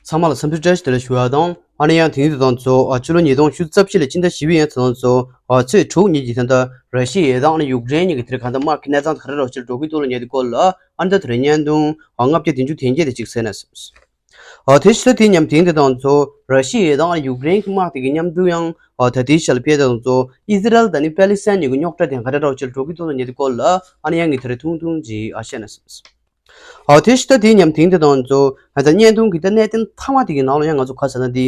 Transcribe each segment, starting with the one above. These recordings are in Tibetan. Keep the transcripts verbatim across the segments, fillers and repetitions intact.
ཚང་མ་ལ་འཚམས་འདྲི་བཀྲ་ཤིས་བདེ་ལེགས་ཞུ་བ་དང་། ཨ་ནི་ཡང་དེང་དུས་དང་ཚོ་ཨ་ཕྱི་ལོ་ཉིས་སྟོང་ཉི་ཤུ་རྩ་བཞི་ལོའི་སྤྱི་ཟླ་བཞི་པའི་ཡང་དེ་དང་ཚོ་ཨ་ཚེས་དྲུག་ཉིན་གྱི་ད་ལྟ་ར་ཤི་ཡའི་དང་ཨ་ནི་ཡུཀ་རེན་གཉིས་ཀྱི་དེར་གང་ལྟར་དམག་གི་གནས་སྟངས་ག་རེ་རོགས་ཕྱིར་འགྲོ་གི་འདུག་ལ་ཉེ་དུ་སྐོར་ལ་ཨ་ནི་ད་དེ་རིང་བརྙན་ཐུང་ཨ་ལྔ་བརྒྱ་བདུན་ཅུ་དོན་བརྒྱད་དེ་གཅིག་གསན་ན་སྲིད། ཨ་དེ་ཕྱི་ལོ་དེའི་ཉམས་དེང་དེ་དང་ཚོ་ར་ཤི་ཡའི་དང་ཨ་ནི་ཡུཀ་རེན་གྱི་དམག་དེ་གི་མཉམ་དུ་ཡང་ཨ་ད་དེའི་ཤར་ཕྱོགས་དང་ཚོ་ཨི་ཟི་རལ་དང་ཨ་ནི་པེ་ལི་སི་ཐན་གཉིས་ཀྱི་རྙོག་དྲ་དེ་ག་རེ་རོགས་ཕྱིར་འགྲོ་གི་འདུག་ལ་ཉེ་དུ་སྐོར་ལ་ཨ་ནི་ཡང་ངས་དེ་རིང་ཐུང་ཐུང་ཅིག་ཨ་བཤད་ན་སྲིད། ཨོ་དེ་ཕྱི་ད་དེའི་ཉམས་དེང་དེ་དང་ཚོ་ང་ཚོ་བརྙན་ཐུང་གི་ད་གནད་དོན་མཐའ་མ་དེ་གི་ནང་ལ་ཡང་ང་ཚོ་ག་ཟེར་ན་དེ་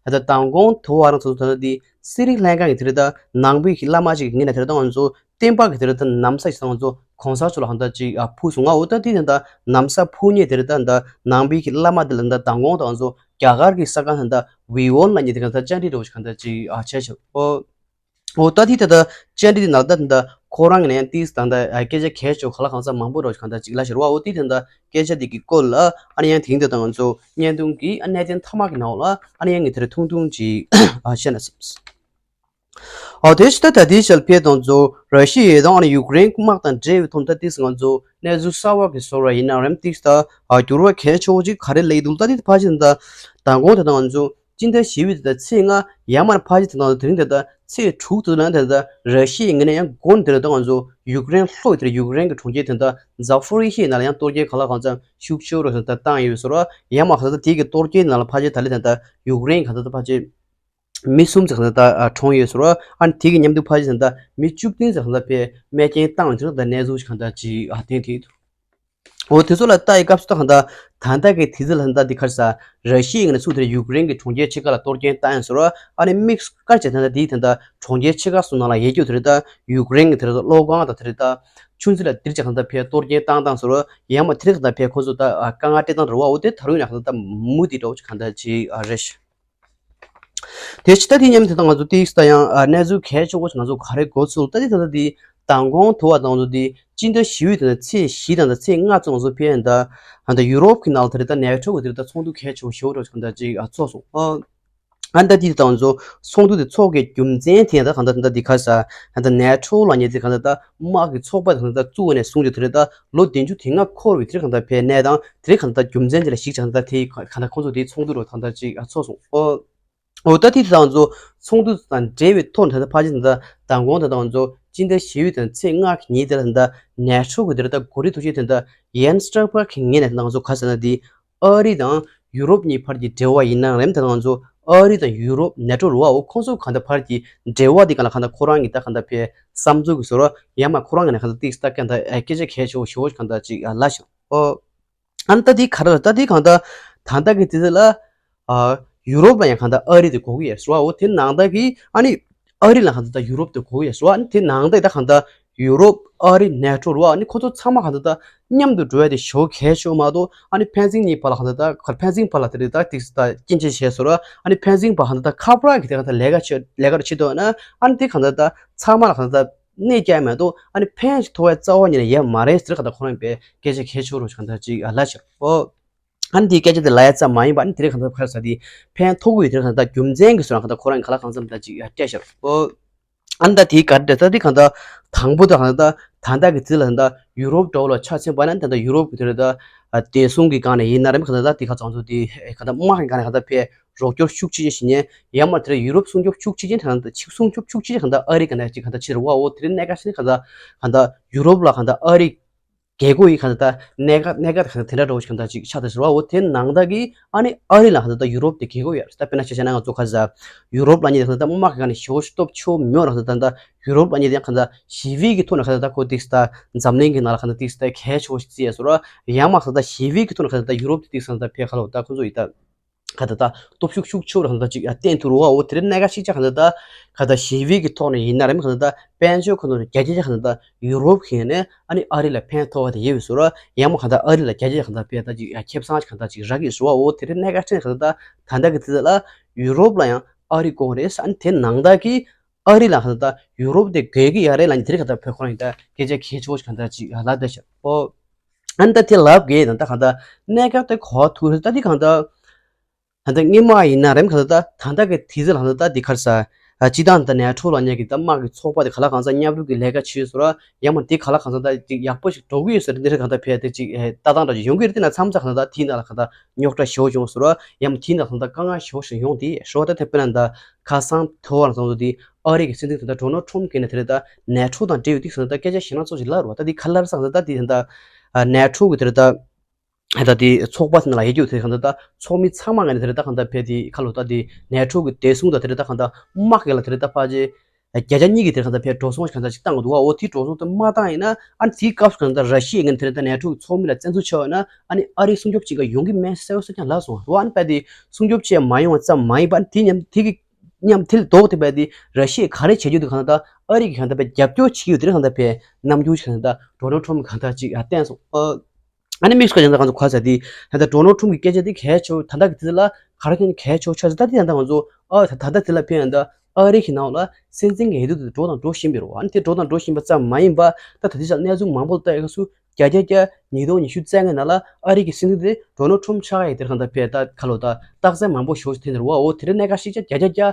ད་ལྟ་མདང་དགོང་དུ་བ་རང་ཚོ་ད་ལྟ་དེ་སི་རི་ལང་ཀ་གི་དེ་རེད་ད་ནང་པའི་གི་བླ་མ་ཅིག་གི་ངོས་ནས་དེ་རེད་ད་ང་ཚོ་བསྟན་པ་གི་དེ་རེད་ད་ན་བཟའ་ཞིག་ད་ང་ཚོ་གོང་ས་མཆོག་ལ་གང་ལྟར་ཅིག་ཨ་ཕུལ་སོང་ང་། འོ་ད་དེ་ད་ལྟ་ན་བཟའ་ཕུལ་མཁན་དེ་རེད་ད་ད་ནང་པའི་གི་བླ་མ་དེ་ལ་ད་མདང་དགོང་ད་ང་ཚོ་རྒྱ་གར་གི་གསར་ཁང་ད་ལྟ་ཝི་ཝོན་ལ་ཉེ་དེ་གང་ལྟར་བཅར་འདྲི་འདྲ་བོ་ཞིག་གང་ལྟར་ཅིག་ཨ་བྱས་ཤག་ཨོ། འོ་ད་དེ་ད་ལྟ་བཅར་འདྲི་དེ་ནང་ད་ད་ལྟ་ཁོ་རང་གི་ནས་ཏིས་ད་ལྟ་སྐད་ཆ་གལ་ཆེ་བ་ག་ལ་གང་ཟག་མང་པོ་རོགས་གང་ལྟར་ཅིག་ལ་ཤར་བ། འོ་དེ་ད་ལྟ་སྐད་ཆ་དེ་གི་སྐོར་ལ་ཨ་ནི་ཡང་དེང་དུ་ད་ང་ཚོ་བརྙན་ཐུང་གི་ཨ་གནད་དོན་མཐའ་མ་གི་ནང་ལ་ཨ་ནི་ཡང་ངས་དེར་ཐུང་ཐུང་ཅིག་ཨ་བཤད་ན་སྲིད། ཨོ་དེ་ཕྱི་ད་ད་དེའི་ཞལ་ཕེ་དང་ཚོ་ར་ཤི་ཡའི་དང་ཨ་ནི་ཡུཀ་རེན་དམག་དང་འབྲེལ་བའི་ཐོག་ད་ཏིས་ང་ཚོ་གནས་ཚུལ་གསར་བ་གི་བཟོ་ར་ཡིན་ན་རེམ་ཏིས་ད་ཨ་འགྱུར་བ་གལ་ཆེ་བོ་ཅིག་ག་རེ་སླེབས་འདུག་ད་དེ་ཕ་ཆེ་ད་ད་མདང་དགོང་དེ་ད་ང་ཚོ་སྤྱི་ཟླ་བཞི་པའི་དེ་ཚེས་ལྔ་ཡར་མར་ཕལ་ཆེར་དེ་དང་དེ་རིང་དེ་ད་ཚེས་དྲུག་དེ་ལ་དེ་ད་ར་ཤི་ཡའི་ངོས་ནས་ཡང་དགོང་དེ་རེད་ད་ང་ཚོ་ཡུཀ་རེན་ལྷོ་དེར་ཡུཀ་རེན་གྱི་གྲོང་ཁྱེར་དེ་ད་ཛ་ཕོ་རི་ཤི་ནང་ལ་ཡང་གཏོར་སྐྱོན་གང་ལ་གང་འཚམ་ཤུགས་ཆེ་རུ་དེ་ད་བཏང་ཡོད་ཟེར་བ། ཡར་མར་གང་ད་དེ་གི་གཏོར་སྐྱོན་ནང་ལ་ཕལ་ཆེར་ད་ལི་དེ་ད་ཡུཀ་རེན་གང་ད་ད་ཕལ་ཆེར་མི་གསུམ་ཙམ་གང་ད་ད་གྲོངས་ཡོད་ཟེར་བ། ཨ་ནི་དེ་གི་མཉམ་དུ་ཕལ་ཆེར་དེ་ད་མི་བཅུ་བདུན་ཙམ་གང་ད་ཕར་རྨས་སྐྱོན་བཏང་ཡོད་ཟེར་ད་གནས་ཚུལ་གང་ད་ཅིག་ཨ་བསྟན་དེ་འདུག་འོ་དེ་ཚོ་ལ་ལྟ་ཡི་སྐབས་སུ་ད་གང་ལྟར་ད་ལྟ་གི་དུས་ཚོད་ལ་ད་ལྟ་འདི་ག་རེ་ཟ། ར་ཤི་ཡའི་ངོས་ནས་ཚུར་དེར་ཡུཀ་རེན་གྱི་གྲོང་ཁྱེར་ཕྱེད་ཀ་ལ་གཏོར་སྐྱོན་བཏང་ཡོད་ཟེར་བ། ཨ་ནི་དམིགས་བཀར་བྱས་ད་ལྟ་འདིའི་ད་ལྟ་གྲོང་ཁྱེར་ཕྱེད་ཀ་གསུམ་ནང་ལ་ཡོད་རྒྱུ་དེ་རེད་ད། ཡུཀ་རེན་གྱི་དེ་རེད་ད་གློག་ཁང་དང་དེ་རེད་ད། ཆུ་མཛོད་ལ་དེར་ཅིག་གང་ལྟར་ཕར་གཏོར་སྐྱོན་བཏང་བཏང་ཟེར་བ། ཡང་མ་དེ་རིགས་གང་ལྟར་ཕར་ཁོ་ཚོ་ད་དཀའ་ངལ་སྤྲད་སྟངས་རེད་བ། འོ་དེ་ད་རུང་ཡང་གང་ལྟར་མུ་མཐུད་འདྲ་བོ་ཅིག་གང་ལྟར་ཅིག་རེད་ཤག་དེ་ཕྱི་ད་དེ་མཉམ་དུ་ད་ང་ཚོ་ཏིག་ད་ཡང་ཨ་གནས་ཚུལ་གལ་ཆེ་བོ་ཞིག་ང་ཚོ་ག་རེ་གོ་ཚུལ་ད་དེ་ད་ལྟ་དེ་མདང་དགོང་དུ་བ་དང་ང་ཚོ་དེ་སྤྱི་ཟླ་བཞི་པའི་དེ་ད་ཚེས་བཞི་དང་ད་ཚེས་ལྔ་ཚོ་ང་ཚོ་ཕེ་ཡན་ད་ཨ་ད་ཡུ་རོབ་ཀྱི་ནང་ལ་དེ་རེད་ད་ནེ་ཊོ་གི་དེ་རེད་ད་ཚོགས་འདུ་གལ་ཆེ་བོ་ཞེ་བོ་འདྲ་ཞིག་ད་ཅིག་ཨ་ཚོགས་སོང་ཨ། ཨ་ད་དེ་དང་ང་ཚོ་ཚོགས་འདུ་དེ་ཚོགས་ཀྱི་རྒྱུ་མཚན་དེ་ཡང་ད་གང་ད་ད་འདི་ག་ས་ཨ་ད་ནེ་ཊོ་ལ་ཉེ་དེ་གང་ད་ད་དམག་གི་ཚོགས་པ་དེ་གང་ད་ད་བཙུགས་ནས་བཟུང་རྒྱུ་དེ་རེད་ད་ལོ་བདུན་ཅུ་དེ་ལྔ་འཁོར་བའི་དེ་རེད་གང་ད་ཕེ་གནས་དང་དེ་རེད་གང་ད་ད་རྒྱུ་མཚན་དེ་ལ་གཞིགས་ཀྱང་ད་དེ་གང་ད་ཁོང་ཚོ་དེའི་ཚོགས་འདུ་རུ་ད་ད་ཅིག་ཨ་ཚོགས་སོང་ཨོ། འོ་ད་དེ་དང་ཚོ་ཚོགས་འདུ་དང་འབྲེལ་བའི་ཐོག་ནས་ད་ཕལ་ཆེར་ད་མདང་དགོང་ད་དང་ཚོ་སྤྱི་ཟླ་བཞི་པའི་དང་ཚེས་ལྔ་གི་ཉིན་དེ་ལ་ད་ནེ་ཊོ་གི་དེ་རེད་ད་གོ་སྒྲིག་ཐུགས་ཆེ་དེ་ད་ཡན་སི་སྟོལ་པར་གི་ངོས་ནས་ད་ང་ཚོ་ག་ཟེར་ན་དེ་ཨ་རི་དང་ཡུ་རོབ་གཉིས་བར་གྱི་འབྲེལ་བ་ཡིན་ན་རེད་ད་ང་ཚོ་ཨ་རི་དང་ཡུ་རོབ་ནེ་ཊོ་རུ་བའོ་ཁོང་ཚོ་གང་ལྟར་བར་གྱི་འབྲེལ་བ་དེ་གང་ལ་གང་ལྟར་ཁོ་རང་གི་ད་གང་ལྟར་ཕེ་བསམ་ཚུལ་གི་བཟོ་ར་ཡང་མ་ཁོ་རང་གི་ནས་གང་ལྟར་ཏིག་ད་གང་ལྟར་སྐད་ཆ་གལ་ཆེ་བོ་ཞེ་བོ་གང་ལྟར་ཅིག་ལབ་ཤག་ཨོ། ཨ་ནི་ད་དེ་ག་རེ་ལ་ད་དེ་གང་ལྟར་ད་ལྟ་གི་དུས་ཚོད་ལ་ཨ་ཡུ་རོབ་ལ་ཡང་གང་ལྟར་ཨ་རི་དེ་གོ་གི་ཡོད་རེད་བ། འོ་དེ་ནང་ལྟར་གི་ཨ་ནི་ཨ་རི་ལ་གང་ལྟར་ད་ཡུ་རོབ་དེ་གོ་གི་ཡོད་རེད་བ། ཨ་ནི་དེ་ནང་ལྟར་ད་གང་ལྟར་ཡུ་རོབ་ཨ་རི་ནེ་ཊོ་རེད་བ། ཨ་ནི་ཁོ་ཚོ་ཚང་མ་གང་ལྟར་ད་མཉམ་དུ་འགྲོ་ཡ་དེ་ཞེ་པོ་གལ་ཆེ་བ་མ་གཏོགས་ཨ་ནི་ཕན་ཚུན་གཉིས་བར་ལ་གང་ལྟར་ད་ག་ཕན་ཚུན་བར་ལ་དེ་རེད་ད་ཏིག་ད་སྐྱོན་བརྗོད་བྱས་སོང་ར། ཨ་ནི་ཕན་ཚུན་བར་གང་ལྟར་ད་ཁ་པར་གི་དེ་གང་ལྟར་ལས་ཀ་བྱེད་ལས་ཀ་རུ་བྱེད་འདུག་ན་ཨ་ནི་དེ་གང་ལྟར་ད་ཚང་མ་ལ་གང་ལྟར་གནོད་སྐྱེལ་མ་གཏོགས་ཨ་ནི་ཕན་ཞིག་ཐོགས་ཡ་རྩ་བ་ཉིད་ནས་ཡོད་མ་རེད་ཟེར་གང་ལྟར་ཁོ་རང་པའི་སྐད་ཆ་གལ་ཆེ་བོ་རུ་གང་ལྟར་ཅིག་ལབ་ཤག་ཨོ། ཨ་ནི་དེའི་སྐད་ཆ་དེ་ལབ་ཡ་ཙམ་མ་ཡིན་པ་ཨ་ནི་དེ་རིང་གང་ལྟར་ག་རེ་ཟེར་དེ་ཕན་ཐོགས་ཀྱི་ཡོད་དེ་རིང་གང་ལྟར་རྒྱུ་མཚན་གྱི་བཟོ་ན་གང་ལྟར་ཁོ་རང་གི་ག་ལ་གང་འཚམ་ད་ཅིག་སྤྲད་ཤག་ཨོ། ཨ་ནི་ད་དེའི་ག་རེ་ད་དེ་གང་ལྟར་དང་པོ་ད་གང་ལྟར་ད་ལྟ་གི་དུས་ལ་གང་ལྟར་ཡུ་རོབ་འདྲ་བོ་ལ་ཆ་མཚོན་པ་ན་ད་ལྟ་ཡུ་རོབ་ཀྱི་དེ་རེད་ད་བདེ་སྲུང་གི་སྒང་ནས་ཡིན་ན་རེད་གང་ལྟར་ད་དེ་ག་ཚང་ཚོ་དེ་གང་ལྟར་དམག་གི་སྒང་ནས་གང་ལྟར་ཕེ་རོགས་སྐྱོར་ཤུགས་ཆེ་ཆེ་བྱེད་མཁན་ཡང་མ་དེ་རེད་ཡུ་རོབ་སྲུང་སྐྱོབ་ཤུགས་ཆེ་ཆེ་གང་ལྟར་ཤུགས་སྲུང་སྐྱོབ་ཤུགས་ཆེ་ཆེ་གང་ལྟར་ཨ་རི་གང་ལྟར་ཅིག་གང་ལྟར་ཕྱིར་བ་འོ་དེ་རིང་གནད་འགག་ཆེ་ནི་གང་ལྟར་གང་ལྟར་ཡུ་རོབ་ལ་གང་ལྟར་ཨ་རི་རྒྱལ་སྒོ་ཡི་གང་ལྟར་གནད་འགག་གནད་འགག་གང་ལྟར་དེ་འདྲ་འདྲ་བོ་ཞིག་གང་ལྟར་ཅིག་ཆགས་ཏེ་ཟེར་བ་འོ་དེ་ནང་ལྟར་གྱི་ཨ་ནི་ཨ་རི་ལ་གང་ལྟར་ད་ཡུ་རོབ་དེ་རྒྱལ་སྒོ་ཡོད་རེད། ད་དཔེར་ན་ཆ་བཞག་ན་ང་ཚོ་ག་ཟེར་ཡུ་རོབ་ལ་ཉེ་གང་ལྟར་དམག་གི་སྒང་ནས་ཞེ་པོ་ཞིག་སྟོབས་ཆེ་བོ་མེད་རེད། གང་ལྟར་ད་ཡུ་རོབ་ལ་ཉེ་ཡང་གང་ལྟར་ཞི་བའི་གི་ཐོག་ནས་གང་ལྟར་ད་ཁོ་ཏིག་ས་འཛམ་གླིང་གི་ནང་ལ་གང་ལྟར་ཏིག་ས་གལ་ཆེ་བོ་ཞིག་བརྩི་ཡ་ཟེར་བ་ཡང་མ་གང་ལྟར་ཞི་བའི་གི་ཐོག་ནས་གང་ལྟར་ད་ཡུ་རོབ་དེ་ཏིག་ས་གང་ལྟར་ཕེ་ཁ་ལོ་ད་ཁོ་ཚོ་ཡི་ད། ག་ད་ད་སྟོབས་ཤུགས་ཤུགས་ཆེ་རུ་གང་ད་ཅིག་བརྟན་ཐུབ་རུ་བ་འོ་དེ་རིང་གནད་འགག་ཅིག་ཅག་གང་ད་ད་ག་ད་ཞི་བའི་གི་ཐོག་ནས་ཡིན་ན་རེམ་གང་ད་ད་དཔལ་འབྱོར་ཁོ་ནོར་རྒྱ་ཆེ་ཅག་གང་ད་ད་ཡུ་རོབ་གི་ནས་ཨ་ནི་ཨ་རི་ལ་ཕན་ཐོགས་པ་དེ་ཡོད་པའི་ཟུར་ཡང་མ་གང་ད་ཨ་རི་ལ་རྒྱ་ཆེ་ཅག་གང་ད་དཔེ་ད་ཅིག་ཁེ་བཟང་ཅིག་གང་ད་ཅིག་རག་གི་རུ་བ་འོ་དེ་རིང་གནད་འགག་ཅན་གང་ད་ད་ད་ད་གི་དེ་ལ་ཡུ་རོབ་ལ་ཡང་ཨ་རི་དགོས་རེད། ཨ་ནི་དེ་ནང་ད་གི་ཨ་རི་ལ་གང་ད་ད་ཡུ་རོབ་དེ་དགོས་གི་ཡ་རེད་ལ་ནི་དེ་རིང་གང་ད་བོད་ཁོ་རང་ཡིན་ད་སྐད་ཆ་གལ་ཆེ་བོ་ཅིག་གང་ད་ཅིག་ལ་ད་ཤག་འོ། ཨ་ནི་ད་དེ་ལབ་གི་ད་ད་གང་ད་གནད་འགག་དེ་གོ་ཐུག་རེད། ད་དེ་གང་ད། ད་ལྟ་སྔོན་མ་ཡིན་ན་རེམ་གང་ལྟར་ད་ད་ལྟ་གི་དུས་ཚོད་ལ་གང་ལྟར་ད་འདི་ག་རེ་ཟ། ཨ་སྤྱི་བཏང་ད་ནེ་ཊོ་ལབ་མཁན་གྱི་ད་དམག་གི་ཚོགས་པ་དེ་ག་ལ་གང་ཟག་མཉམ་རུབ་ཀྱི་ལས་ཀ་བྱས་སོང་ར། ཡང་མ་དེ་ག་ལ་གང་ཟག་ད་ཅིག་ཡག་པོ་ཞིག་འགྲོ་གི་ཡོད་ཟེར་འདི་འདྲ་གང་ལྟར་ཕེ་དེ་ཅིག་ཨེ་ལྟ་སྟངས་འདྲ་ཅིག་ཡོང་གི་རེད། དེ་ན་མཚམས་མཚམས་གང་ལྟར་དེའི་ནང་ལ་གང་ལྟར་རྙོག་དྲ་ཞེ་པོ་བྱུང་སོང་ར། ཡང་མ་དེའི་ནང་ལ་གང་ལྟར་དཀའ་ངལ་ཞེ་པོ་ཞིག་ཡོང་དེ་ཧྲོ་ད་དེ་དཔེར་ན་ད་ཁ་སང་དེ་བར་ལ་སོང་དུས་དེ་ཨ་རི་གི་སྲིད་འཛིན་དེ་ད་ཌོ་ནལ་ཊམ་གྱིས་ནས་དེ་རེད། ད་ནེ་ཊོ་དང་འབྲེལ་ཡོད་དེ་སོང་ད་སྐད་ཆ་ཞེ་དྲག་ཚོགས་ཤིག་ལབ་རོགས། ད་དེ་ག་ལ་རེད་ཟེར་ད་དེ་ད་ནེ་ཊོ་གི་དེ་རེད་ད། ད་དེ་ཚོགས་པ་ནང་ལ་ཡོད་རྒྱུ་དེ་གང་ལྟར་ད་ཚོགས་མི་ཚང་མ་ངས་ནས་དེ་རེད་ད་གང་ལྟར་ཕེ་དེ་ཁ་ལོ་ད་དེ་ནེ་ཊོ་གི་བདེ་སྲུང་དང་དེ་རེད་ད་གང་ལྟར་དམག་གི་ལ་དེ་རེད་ད་ཕ་ཅེ་བརྒྱ་ཆ་གཉིས་ཀྱི་དེ་རེད་གང་ལྟར་ཕེ་འགྲོ་སོང་གང་ལྟར་ཅིག་བཏང་དགོས་འདུག་བ། འོ་དེ་འགྲོ་སོང་དེ་མ་བཏང་ཡིན་ན་ཨ་ནི་དེའི་སྐབས་སུ་གང་ལྟར་ར་ཤི་ཡ་ངས་དེ་རེད་ད་ནེ་ཊོ་གི་ཚོགས་མི་ལ་བཙན་འཛུལ་བྱས་ཡོད་ན་ཨ་ནི་ཨ་རིའི་སྲུང་སྐྱོབ་ཅིག་ག་ཡོང་གི་མེད་གསལ་པོ་གསལ་རྐྱང་ལབ་སོང་བ། ཨ་ནི་ཕ་དེ་སྲུང་སྐྱོབ་བྱས་མ་ཡོང་བ་ཙམ་མ་ཡིན་པ་ཨ་ནི་དེ་མཉམ་དེ་གི་མཉམ་དེ་ལ་ལྡོག་དེ་ཕ་དེ་ར་ཤི་ཡས་ག་རེ་བྱེད་རྒྱུ་དེ་གང་ལྟར་ཨ་རི་གི་གང་ལྟར་ཕེ་རྒྱབ་སྐྱོར་བྱེད་ཀྱི་ཡོད་དེ་རེད་གང་ལྟར་ཕེ་རྣམ་འགྱུར་གང་ལྟར་ཌོ་ནལ་ཊམ་གང་ལྟར་ཅིག་བསྟན་སོང་། ཨ། ཨ་ནི་དམིགས་སུ་བཀར་ཡང་ད་ང་ཚོ་ག་ས་དེ་ད་ལྟ་ཌོ་ནལ་ཊམ་གྱི་སྐད་ཆ་དེ་གལ་ཆེ་བོ་ད་ལྟ་གི་དེ་ལ་ག་རེ་ཁྱོན་གལ་ཆེ་བོ་ཆགས་ཟེར། ད་དེ་ཡང་ད་ང་ཚོ་ཨ་ད་ད་ལྟ་དེ་ལ་ཕན་ཡང་ད་ཨ་རི་གི་ནང་ལ་སྲིད་འཛིན་གྱི་འོས་བསྡུ་དེ་འགྲོ་དང་འགྲོ་བཞིན་པ་རེད་བ། ཨ་ནི་དེ་འགྲོ་དང་འགྲོ་བཞིན་པ་ཙམ་མ་ཡིན་པ་ད་ད་ལྟའི་ཆར་གནས་ཚུལ་མང་པོ་ལ་ལྟ་ཡོད་སྐབས་སུ་བརྒྱ་ཆ་བརྒྱ་ཉིས་སྟོང་ཉི་ཤུ་རྩ་ལྔའི་ནང་ལ་ཨ་རི་གི་སྲིད་འཛིན་དེ་ཌོ་ནལ་ཊམ་ཆགས་ཡ་དེར་གང་ལྟར་ཕེ་ད་ཁ་ལོ་ད་རྟགས་མཚན་མང་པོ་ཞེ་པོ་ཞིག་ཐོན་ནས་རེད་བ། འོ་དེ་རིང་གནད་འགག་ཞིག་ཆགས་བརྒྱ་ཆ་བརྒྱ།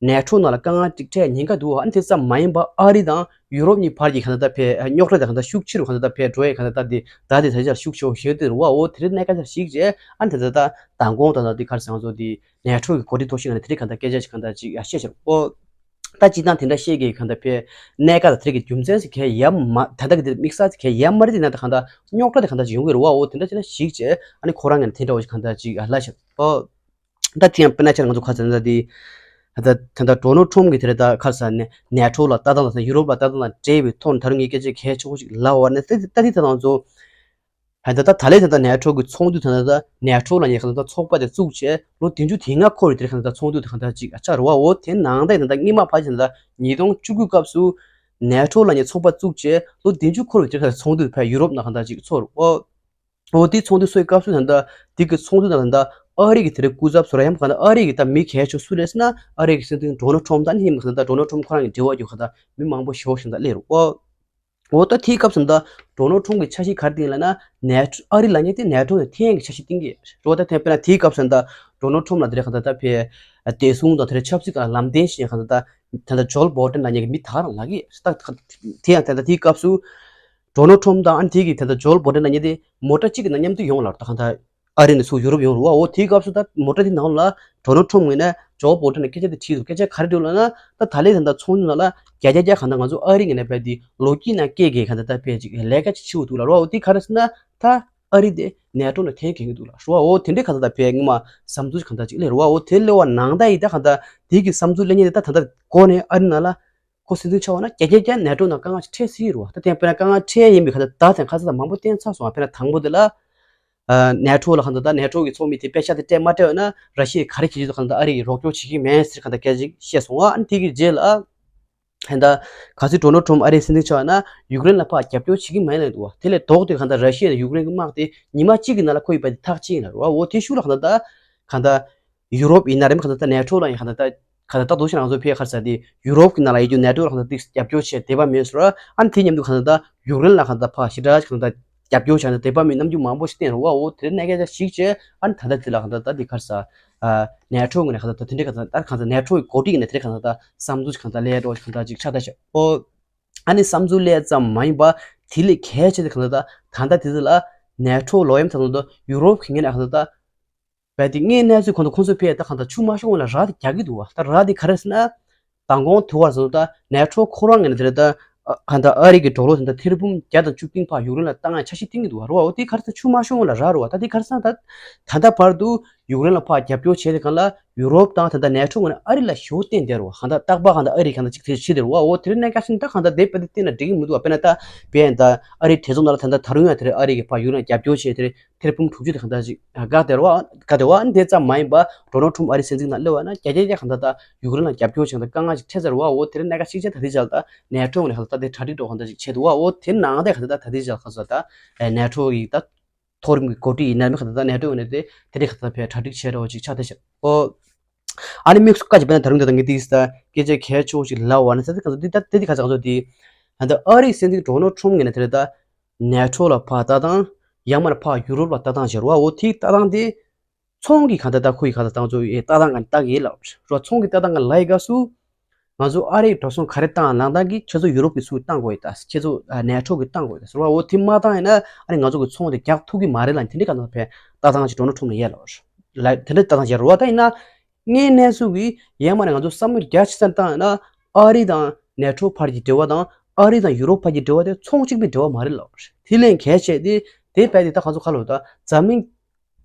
ནེ་ཊོ་ནང་ལ་དཀའ་ངལ་ཅིག་འཕྲད་ཉེན་ཁ་འདུག་ཨ་ནི་དེ་ཙམ་མ་ཡིན་པ་ཨ་རི་དང་ཡུ་རོབ་གཉིས་བར་གྱི་གང་ལྟར་ཕེ་རྙོག་དྲ་དེ་གང་ལྟར་ཤུགས་ཆེ་རུ་གང་ལྟར་ཕེ་འགྲོ་ཡས་གང་ལྟར་ད་དེ་ད་དེ་ད་ཆ་ཤུགས་ཆེ་བོ་ཞིག་དེ་རུ་བ། འོ་དེ་རིང་གནད་འགག་ཆ་ཞིག་བྱས་ཨ་ནི་དེ་ད་ད་མདང་དགོང་ད་ད་དེ་གར་སང་ཚོ་དེ་ནེ་ཊོ་གི་འགོ་ཁྲིད་ཐོག་ཞིག་ནས་དེ་རིང་གང་ལྟར་སྐད་ཆ་ཞིག་གང་ལྟར་ཅིག་བཤད་ཤག་འོ་ད་སྤྱིར་བཏང་དེ་འདྲ་བཤད་ཀྱི་གང་ལྟར་ཕེ་གནད་འགག་ད་དེ་རིང་གི་རྒྱུ་མཚན་ཞིག་གལ་ཡ་མ་ད་ལྟ་གི་དེ་དམིགས་བསལ་ཞིག་གལ་ཡ་མ་རེད། དེ་ན་ད་གང་ལྟར་རྙོག་དྲ་དེ་གང་ལྟར་ཅིག་ཡོང་གི་རུ་བ། འོ་དེ་འདྲ་ཅིག་ན་ཞིག་བྱས་ཨ་ནི་ཁོ་རང་ངས་ནས་དེ་འདྲ་བ་ཞིག་གང་ལྟར་ཅིག་ལབ་ཤག་འོ། ད་དེ་ཡང་དཔེར་ན་ཆ་ང་ཚོ་ཁ་ཚ་ན་དེ་ད་ད་ད་ཌོ་ནལ་ཊམ་གྱིས་དེ་རེད་ད་ཁ་ས་ནས་ནེ་ཊོ་ལ་ལྟ་སྟངས་དང་ཡུ་རོབ་ལ་ལྟ་སྟངས་དང་འབྲེལ་བའི་ཐོག་ནས་ད་རུང་ངས་སྐད་ཆ་གལ་ཆེ་བོ་ཞིག་ལབ་པ་ནས་ད་ད་དེ་ད་ང་ཚོ་ད་ད་ད་ལས་ད་ད་ནེ་ཊོ་གི་ཚོགས་འདུ་ད་ད་ད་ནེ་ཊོ་ལ་ཉེ་ཁ་ད་ཚོགས་པ་དེ་བཙུགས་བྱས་ལོ་བདུན་ཅུ་དེ་ལྔ་འཁོར་བའི་དེ་རེད་ཁ་ད་ཚོགས་འདུ་དེ་གང་ལྟར་ཅིག་ཆགས་རེད་བ། འོ་དེ་ནང་ད་ད་སྔོན་མ་ཕལ་ཆེར་ད་ཉིས་སྟོང་བཅུ་དགུ་སྐབས་སུ་ནེ་ཊོ་ལ་ཉེ་ཚོགས་པ་བཙུགས་བྱས་ལོ་བདུན་ཅུ་འཁོར་བའི་དེ་རེད་ཁ་ད་ཚོགས་འདུ་ཕར་ཡུ་རོབ་ནང་གང་ལྟར་ཅིག་ཚོགས་རེད་བ། འོ་དེ་ཚོགས་འདུ་ཚོགས་སྐབས་སུ་ད་ལྟ་དེ་གི་ཚོགས་འདུ་ནང་ད་ལྟ་ཨ་རི་གི་དེ་རིང་སྐུ་ཚབ་ཟུར་ཡང་གང་ལྟར་ཨ་རི་གི་ད་མི་གལ་ཆེ་སུ་རེད་ཟེར་ན་ཨ་རི་གི་སྲིད་འཛིན་ཌོ་ནལ་ཊམ་ད་ནི་ཡིན་གང་ལྟར་ཌོ་ནལ་ཊམ་ཁོ་རང་གི་འབྲེལ་བ་ཡོད་གང་ལྟར་མི་མང་པོ་ཞེ་པོ་ཞིག་ད་སླེབས་རེད། འོ་ད་དེའི་སྐབས་སུ་ད་ལྟ་ཌོ་ནལ་ཊམ་གི་འཆར་གཞི་ག་རེ་བཏིང་ལབ་ན་ནེ་ཊོ་ཨ་རི་ལབ་མཁན་དེ་ནེ་ཊོ་ནས་འཐེན་ཡག་གི་འཆར་གཞི་བཏིང་གི་རེད་བ། ད་དེ་དཔེར་ན་དེའི་སྐབས་སུ་ད་ལྟ་ཌོ་ནལ་ཊམ་ལ་དེ་རིང་གང་ལྟར་ད་ཕེ་བདེ་སྲུང་དང་དེ་རིང་ཆབ་སྲིད་ཀྱི་ལམ་སྟོན་ཞིག་གང་ལྟར་ད་ད་ལྟ་ཇོལ་བྷའི་ཌེན་ལབ་མཁན་གྱི་མི་ད་ག་རང་ལབ་གི་རེད། ད་དེ་ཡང་ད་ལྟ་དེའི་སྐབས་སུ། ཌོ་ནལ་ཊམ་དང་ཨ་ནི་དེ་གི་ད་ལྟ་ཇོལ་བྷའི་ཌེན་ལབ་མཁན་དེ་མོ་ཊ་གཅིག་གི་ནང་མཉམ་དུ་ཡོང་ལབ་ད་གང་ལྟར་ཨ་རི་ནས་ཚུར་ཡུ་རོབ་ཡོང་རུ་བ། འོ་དེའི་སྐབས་སུ་ད་མོ་ཊ་དེ་ནང་ལ་ཌོ་ནལ་ཊམ་ངོས་ནས་ཇོལ་བྷའི་ཌེན་ལ་སྐད་ཆ་དེ་དྲིས་འདུག་སྐད་ཆ་ག་རེ་དྲིས་ལབ་ན་ད་ད་ལས་ད་ལྟ་ཚོགས་འདུ་ནང་ལ་བརྒྱ་ཆ་བརྒྱ་གང་ལྟར་ང་ཚོ་ཨ་རི་ངོས་ནས་བས་དེ་ལོ་རྒྱུས་ནང་སྐད་གི་གང་ལྟར་ད་བས་ཅིག་ལས་ཀ་ཅིག་བྱེད་དགོས་འདུག་ལབ་རུ་བ། འོ་དེ་ག་རེ་ཟེར་ན་ད་ཨ་རི་དེ་ནེ་ཊོ་ནས་འཐེན་གྱི་འདུག་ལབ་རུ་བ། འོ་དེ་འདྲའི་གང་ལྟར་ད་བས་ངོ་མ་བསམ་ཚུལ་གང་ལྟར་ཅིག་སླེབས་རུ་བ། འོ་དེ་སླེབས་པ་ནང་ད་ཡི་ད་གང་ལྟར་དེ་གི་བསམ་ཚུལ་སླེབས་མཁན་དེ་ད་ད་ལྟ་འགོ་ནས་ཨ་རི་ནང་ལ། ཁོ་སྲིད་འཛིན་ཆགས་པ་ན་བརྒྱ་ཆ་བརྒྱ་ནེ་ཊོ་ནང་དཀའ་ངལ་ཞིག་འཕྲད་སྲིད་རེད་བ། ད་དེ་དཔེར་ན་དཀའ་ངལ་འཕྲད་ཡིན་པའི་ཁ་ད་ད་ཐེངས་ཁ་ཚ་ད་མང་པོ་བསྟན་ཚར་སོང་བ། དཔེར་ན་དང་པོ་དེ་ལ་ཨ་ནེ་ཊོ་ལ་ཁ་ད་ད་ནེ་ཊོ་གི་ཚོགས་མི་དེ་པེ་ཤག་དེ་སྤྲད་མ་སྤྲད་ན་ར་ཤི་ཡས་ག་རེ་བྱེད་ཀྱི་འདུག་ཁ་ད་ཨ་རི་ཡིས་རོགས་སྐྱོར་བྱེད་ཀྱི་མེད་ཟེར་ཁ་ད་སྐད་ཅིག་བཤད་སོང་བ། ཨ་ནི་དེ་གི་རྗེས་ལ་ཨ་ད་ག་ཚོད་ཌོ་ནལ་ཊམ་ཨ་རིའི་སྲིད་འཛིན་ཆགས་ན་ཡུཀ་རེན་ལ་ཕར་རྒྱབ་སྐྱོར་བྱེད་ཀྱི་མེད་ལབ་འདུག་བ། དེ་ལས་ལྡོག་སྟེ་ཁ་ད་ར་ཤི་ཡ་དང་ཡུཀ་རེན་གྱི་དམག་དེ་ཉི་མ་གཅིག་གི་ནང་ལ་ཁོ་ཡི་པ་དེ་ཐག་བཅད་ཡིན་ལབ་རེད་བ། འོ་དེ་ཤུགས་ལ་ཁ་ད་ད་ག་ད། ཡུ་རོབ་ཡིན་ན་རེད། མ་ག་ད་ད་ནེ་ཊོ་ལ་ཡང་ག་ད་ད་ག་ད་ད་དུང་ཞིག་ང་ཚོ་ཕེ་ཁར་ས་དེ་ཡུ་རོབ་ཀྱི་ནང་ལ་ཡོད་རྒྱུ་ནེ་ཊོ་ལ་ག་ད་ཏིག་རྒྱབ་སྐྱོར་བྱས་དད་པ་མེད་སོང་ར། ཨ་ནི་དེ་མཉམ་དུ་ག་ད་ད་ཡུཀ་རེན་ལ་ག་ད་ད་ཕ་ཞི་དྲག་ག་ད་ད་རྒྱབ་སྐྱོར་བྱས་ནས་དད་པ་མེད་རྣམ་འགྱུར་མང་པོ་ཞིག་བསྟན་རུང་བ། འོ་དེ་གནད་འགག་ཅིག་བྱས་ཨ་ནི་ད་ད་དེ་ལ་ག་ད་ད་དེ་ཁར་ས་ནེ་ཊོ་ངོས་ནས་ག་ད་ད་དེ་འདྲའི་ག་ད་ད་ག་ད་ནེ་ཊོ་གི་འགོ་ཁྲིད་ནས་དེ་འདྲའི་ག་ད་ད་བསམ་ཚུལ་ག་ད་ལས་འགྲོ་ག་ད་ཅིག་ཆགས་ད་ཤག་འོ་ཨ་ནི་བསམ་ཚུལ་ལས་ཙམ་མ་ཡིན་པ་དེ་ལས་གལ་ཆེ་དེ་ག་ད་ད་ད་ད་དེ་ལ་ནེ་ཊོ་ལོ་ཡམ་ད་ད་ད་ཡུ་རོབ་ཀྱི་ངོས་ནས་ག་ད་ད། བས་དེ་སྔའི་གནས་ཚུལ་གོང་དུ་ཁོང་ཚོས་ཕེ་ད་གང་ལྟར་ཆུ་མ་ཤོང་ལ་ར་དེ་རྒྱག་གི་འདུག་བ། ད་ར་དེ་ག་རེ་ཟེར་ན། མདང་དགོང་དུ་བར་ཟེར་ད་ནེ་ཊོ་ཁོ་རང་ངོས་ནས་དེ་རེད་ད། གང་ལྟར་ཨ་རི་གི་ཌོ་ལར་དེ་འདྲ་ཐེར་འབུམ་བརྒྱ་དང་བཅུ་བདུན་ཕར་ཡུཀ་རེན་ལ་བཏང་ཡ་འཆར་གཞི་བཏིང་གི་འདུག་བ། རུ་བ་འོ་དེ་ག་རེ་ཟེར་ཆུ་མ་ཤོང་ལ་ར་རུ་བ། ད་དེ་ག་རེ་ཟེར་ད་ད་ལྟ་བར་དུ་ཡུཀ་རེན་ལ་ཕར་རྒྱབ་སྐྱོར་བྱས་དེ་གང་ལ་ཡུ་རོབ་དང་ད་ལྟ་ནེ་ཊོ་ངོས་ནས་ཨ་རི་ལ་ཞེ་པོ་བརྟེན་བསྡད་རུ་བ། གང་ལྟར་རྟག་པར་གང་ལྟར་ཨ་རི་གང་ལྟར་ཅིག་དེ་བྱེད་དེ་རུ་བ། འོ་དེ་རིང་གནད་འགག་ཆེན་ད་གང་ལྟར་དེ་དཔེ་དེ་བལྟས་ན་འགྲིག་གི་མི་འདུག་བ། དཔེར་ན་ད་བས་ད་ཨ་རི་གྲོས་ཚོགས་ནང་ལ་ད་ལྟ་ད་རུང་ཡང་དེ་རེད་ཨ་རི་གི་ཕར་ཡུཀ་རེན་ལ་རྒྱབ་སྐྱོར་བྱས་དེ་རེད། ཐེར་འབུམ་དྲུག་ཅུ་དེ་གང་ལྟར་ཅིག་བཀག་སྟེ་རེད་བ། བཀག་སྟེ་བ་འདི་ཙམ་མ་ཡིན་པ་ཌོ་ནལ་ཊམ་ཨ་རིའི་སྲིད་འཛིན་ནང་སླེབས་པ་ན་བརྒྱ་ཆ་བརྒྱ་གང་ལྟར་ད་ཡུཀ་རེན་ལ་རྒྱབ་སྐྱོར་བྱེད་ད་དཀའ་ངལ་ཅིག་འཕྲད་ཚར་བ། འོ་དེ་རིང་གནད་འགག་ཅིག་ཆགས་ད་དེ་ཅག་ད་ནེ་ཊོ་ནས་གང་ལྟར་ད་དེ་གྲ་སྒྲིག་འགྲོ་གང་ལྟར་ཅིག་བྱས་འདུག་བ། འོ་དེ་ནང་ད་གང་ལྟར་ད་དེ་ཅག་གང་ལྟར་ད་ནེ་ཊོ་ཡི་ད་མཐོ་རིམ་གྱི་འགོ་ཁྲིད་ཡིན་ན་མི་གང་ལྟར་ད་ནེ་ཊོ་ནས་དེ་དེ་རིང་གང་ལྟར་ཕར་གྲ་སྒྲིག་བྱས་འགྲོ་ཅིག་ཆགས་ད་ཤག་འོ་ཨ་ནི་དམིགས་སུ་བཀར་གྱི་བས་ན་ད་རུང་ད་ངས་དེ་ད་སྐད་ཆ་གལ་ཆེ་བོ་ཞིག་ལབ་པ་ན་ད་དེ་གང་ལྟར་དེ་ད་དེ་དེ་གང་ལྟར་གང་ལྟར་དེ་ད་ལྟ་ཨ་རིའི་སྲིད་འཛིན་ཌོ་ནལ་ཊམ་ངོས་ནས་དེ་རེད་ད། ནེ་ཊོ་ལ་ཕར་ལྟ་སྟངས། ཡང་མིན་ན་ཕར་ཡུ་རོབ་ལ་ལྟ་སྟངས་བྱེད་རོགས། འོ་དེའི་ལྟ་སྟངས་དེ་ཚོང་གི་གང་ལྟར་ད་ཁོ་ཡི་གང་ལྟར་ད་ང་ཚོ་ཡི་ལྟ་སྟངས་གང་ལྟ་གི་ལབ་རོགས། ཚོང་གི་ལྟ་སྟངས་གང་ལབ་ཡི་སྐབས་སུ་ ང་ཚོ་ཨ་རིའི་འགྲོ་སོང་ག་རེ་བཏང་ནང་བཏང་གི་ཁྱེད་ཚོ་ཡུ་རོབ་ཀྱི་ཚུར་བཏང་དགོས་ཡོད་ད། ཁྱེད་ཚོ་ཨ་ནེ་ཊོ་གི་བཏང་དགོས་ཡོད་ད་ཟེར་བ། འོ་དེ་མ་བཏང་ཡིན་ན་ཨ་ནི་ང་ཚོ་གི་ཚོང་དེ་རྒྱག་ཐུབ་ཀྱི་མ་རེད་ལབ་ནས་དེ་འདྲའི་ག་ཚོད་ཕེ་ལྟ་སྟངས་ཅིག་ཌོ་ནལ་ཊམ་ཕུ་ལ་ཡས་ལབ་རེད། དེ་འདྲའི་ལྟ་སྟངས་ཅིག་རེད་བ། ད་ཡིན་ན་ངའི་གནས་ཚུལ་གི་ཡན་མ་ནས་ང་ཚོ་བསམ་བློ་རྒྱ་ཆེ་ཙམ་བཏང་ཡིན་ན་ཨ་རི་དང་ནེ་ཊོ་བར་གྱི་འབྲེལ་བ་དང་ཨ་རི་དང་ཡུ་རོབ་བར་གྱི་འབྲེལ་བ་དེ་ཚོང་གཅིག་པའི་འབྲེལ་བ་མ་རེད་ལབ་རེད། དེ་ལས་གལ་ཆེ་དེ་དེ་བས་དེ་ད་ག་ཚོད་ག་ལབ་ད་འཛམ་གླིང་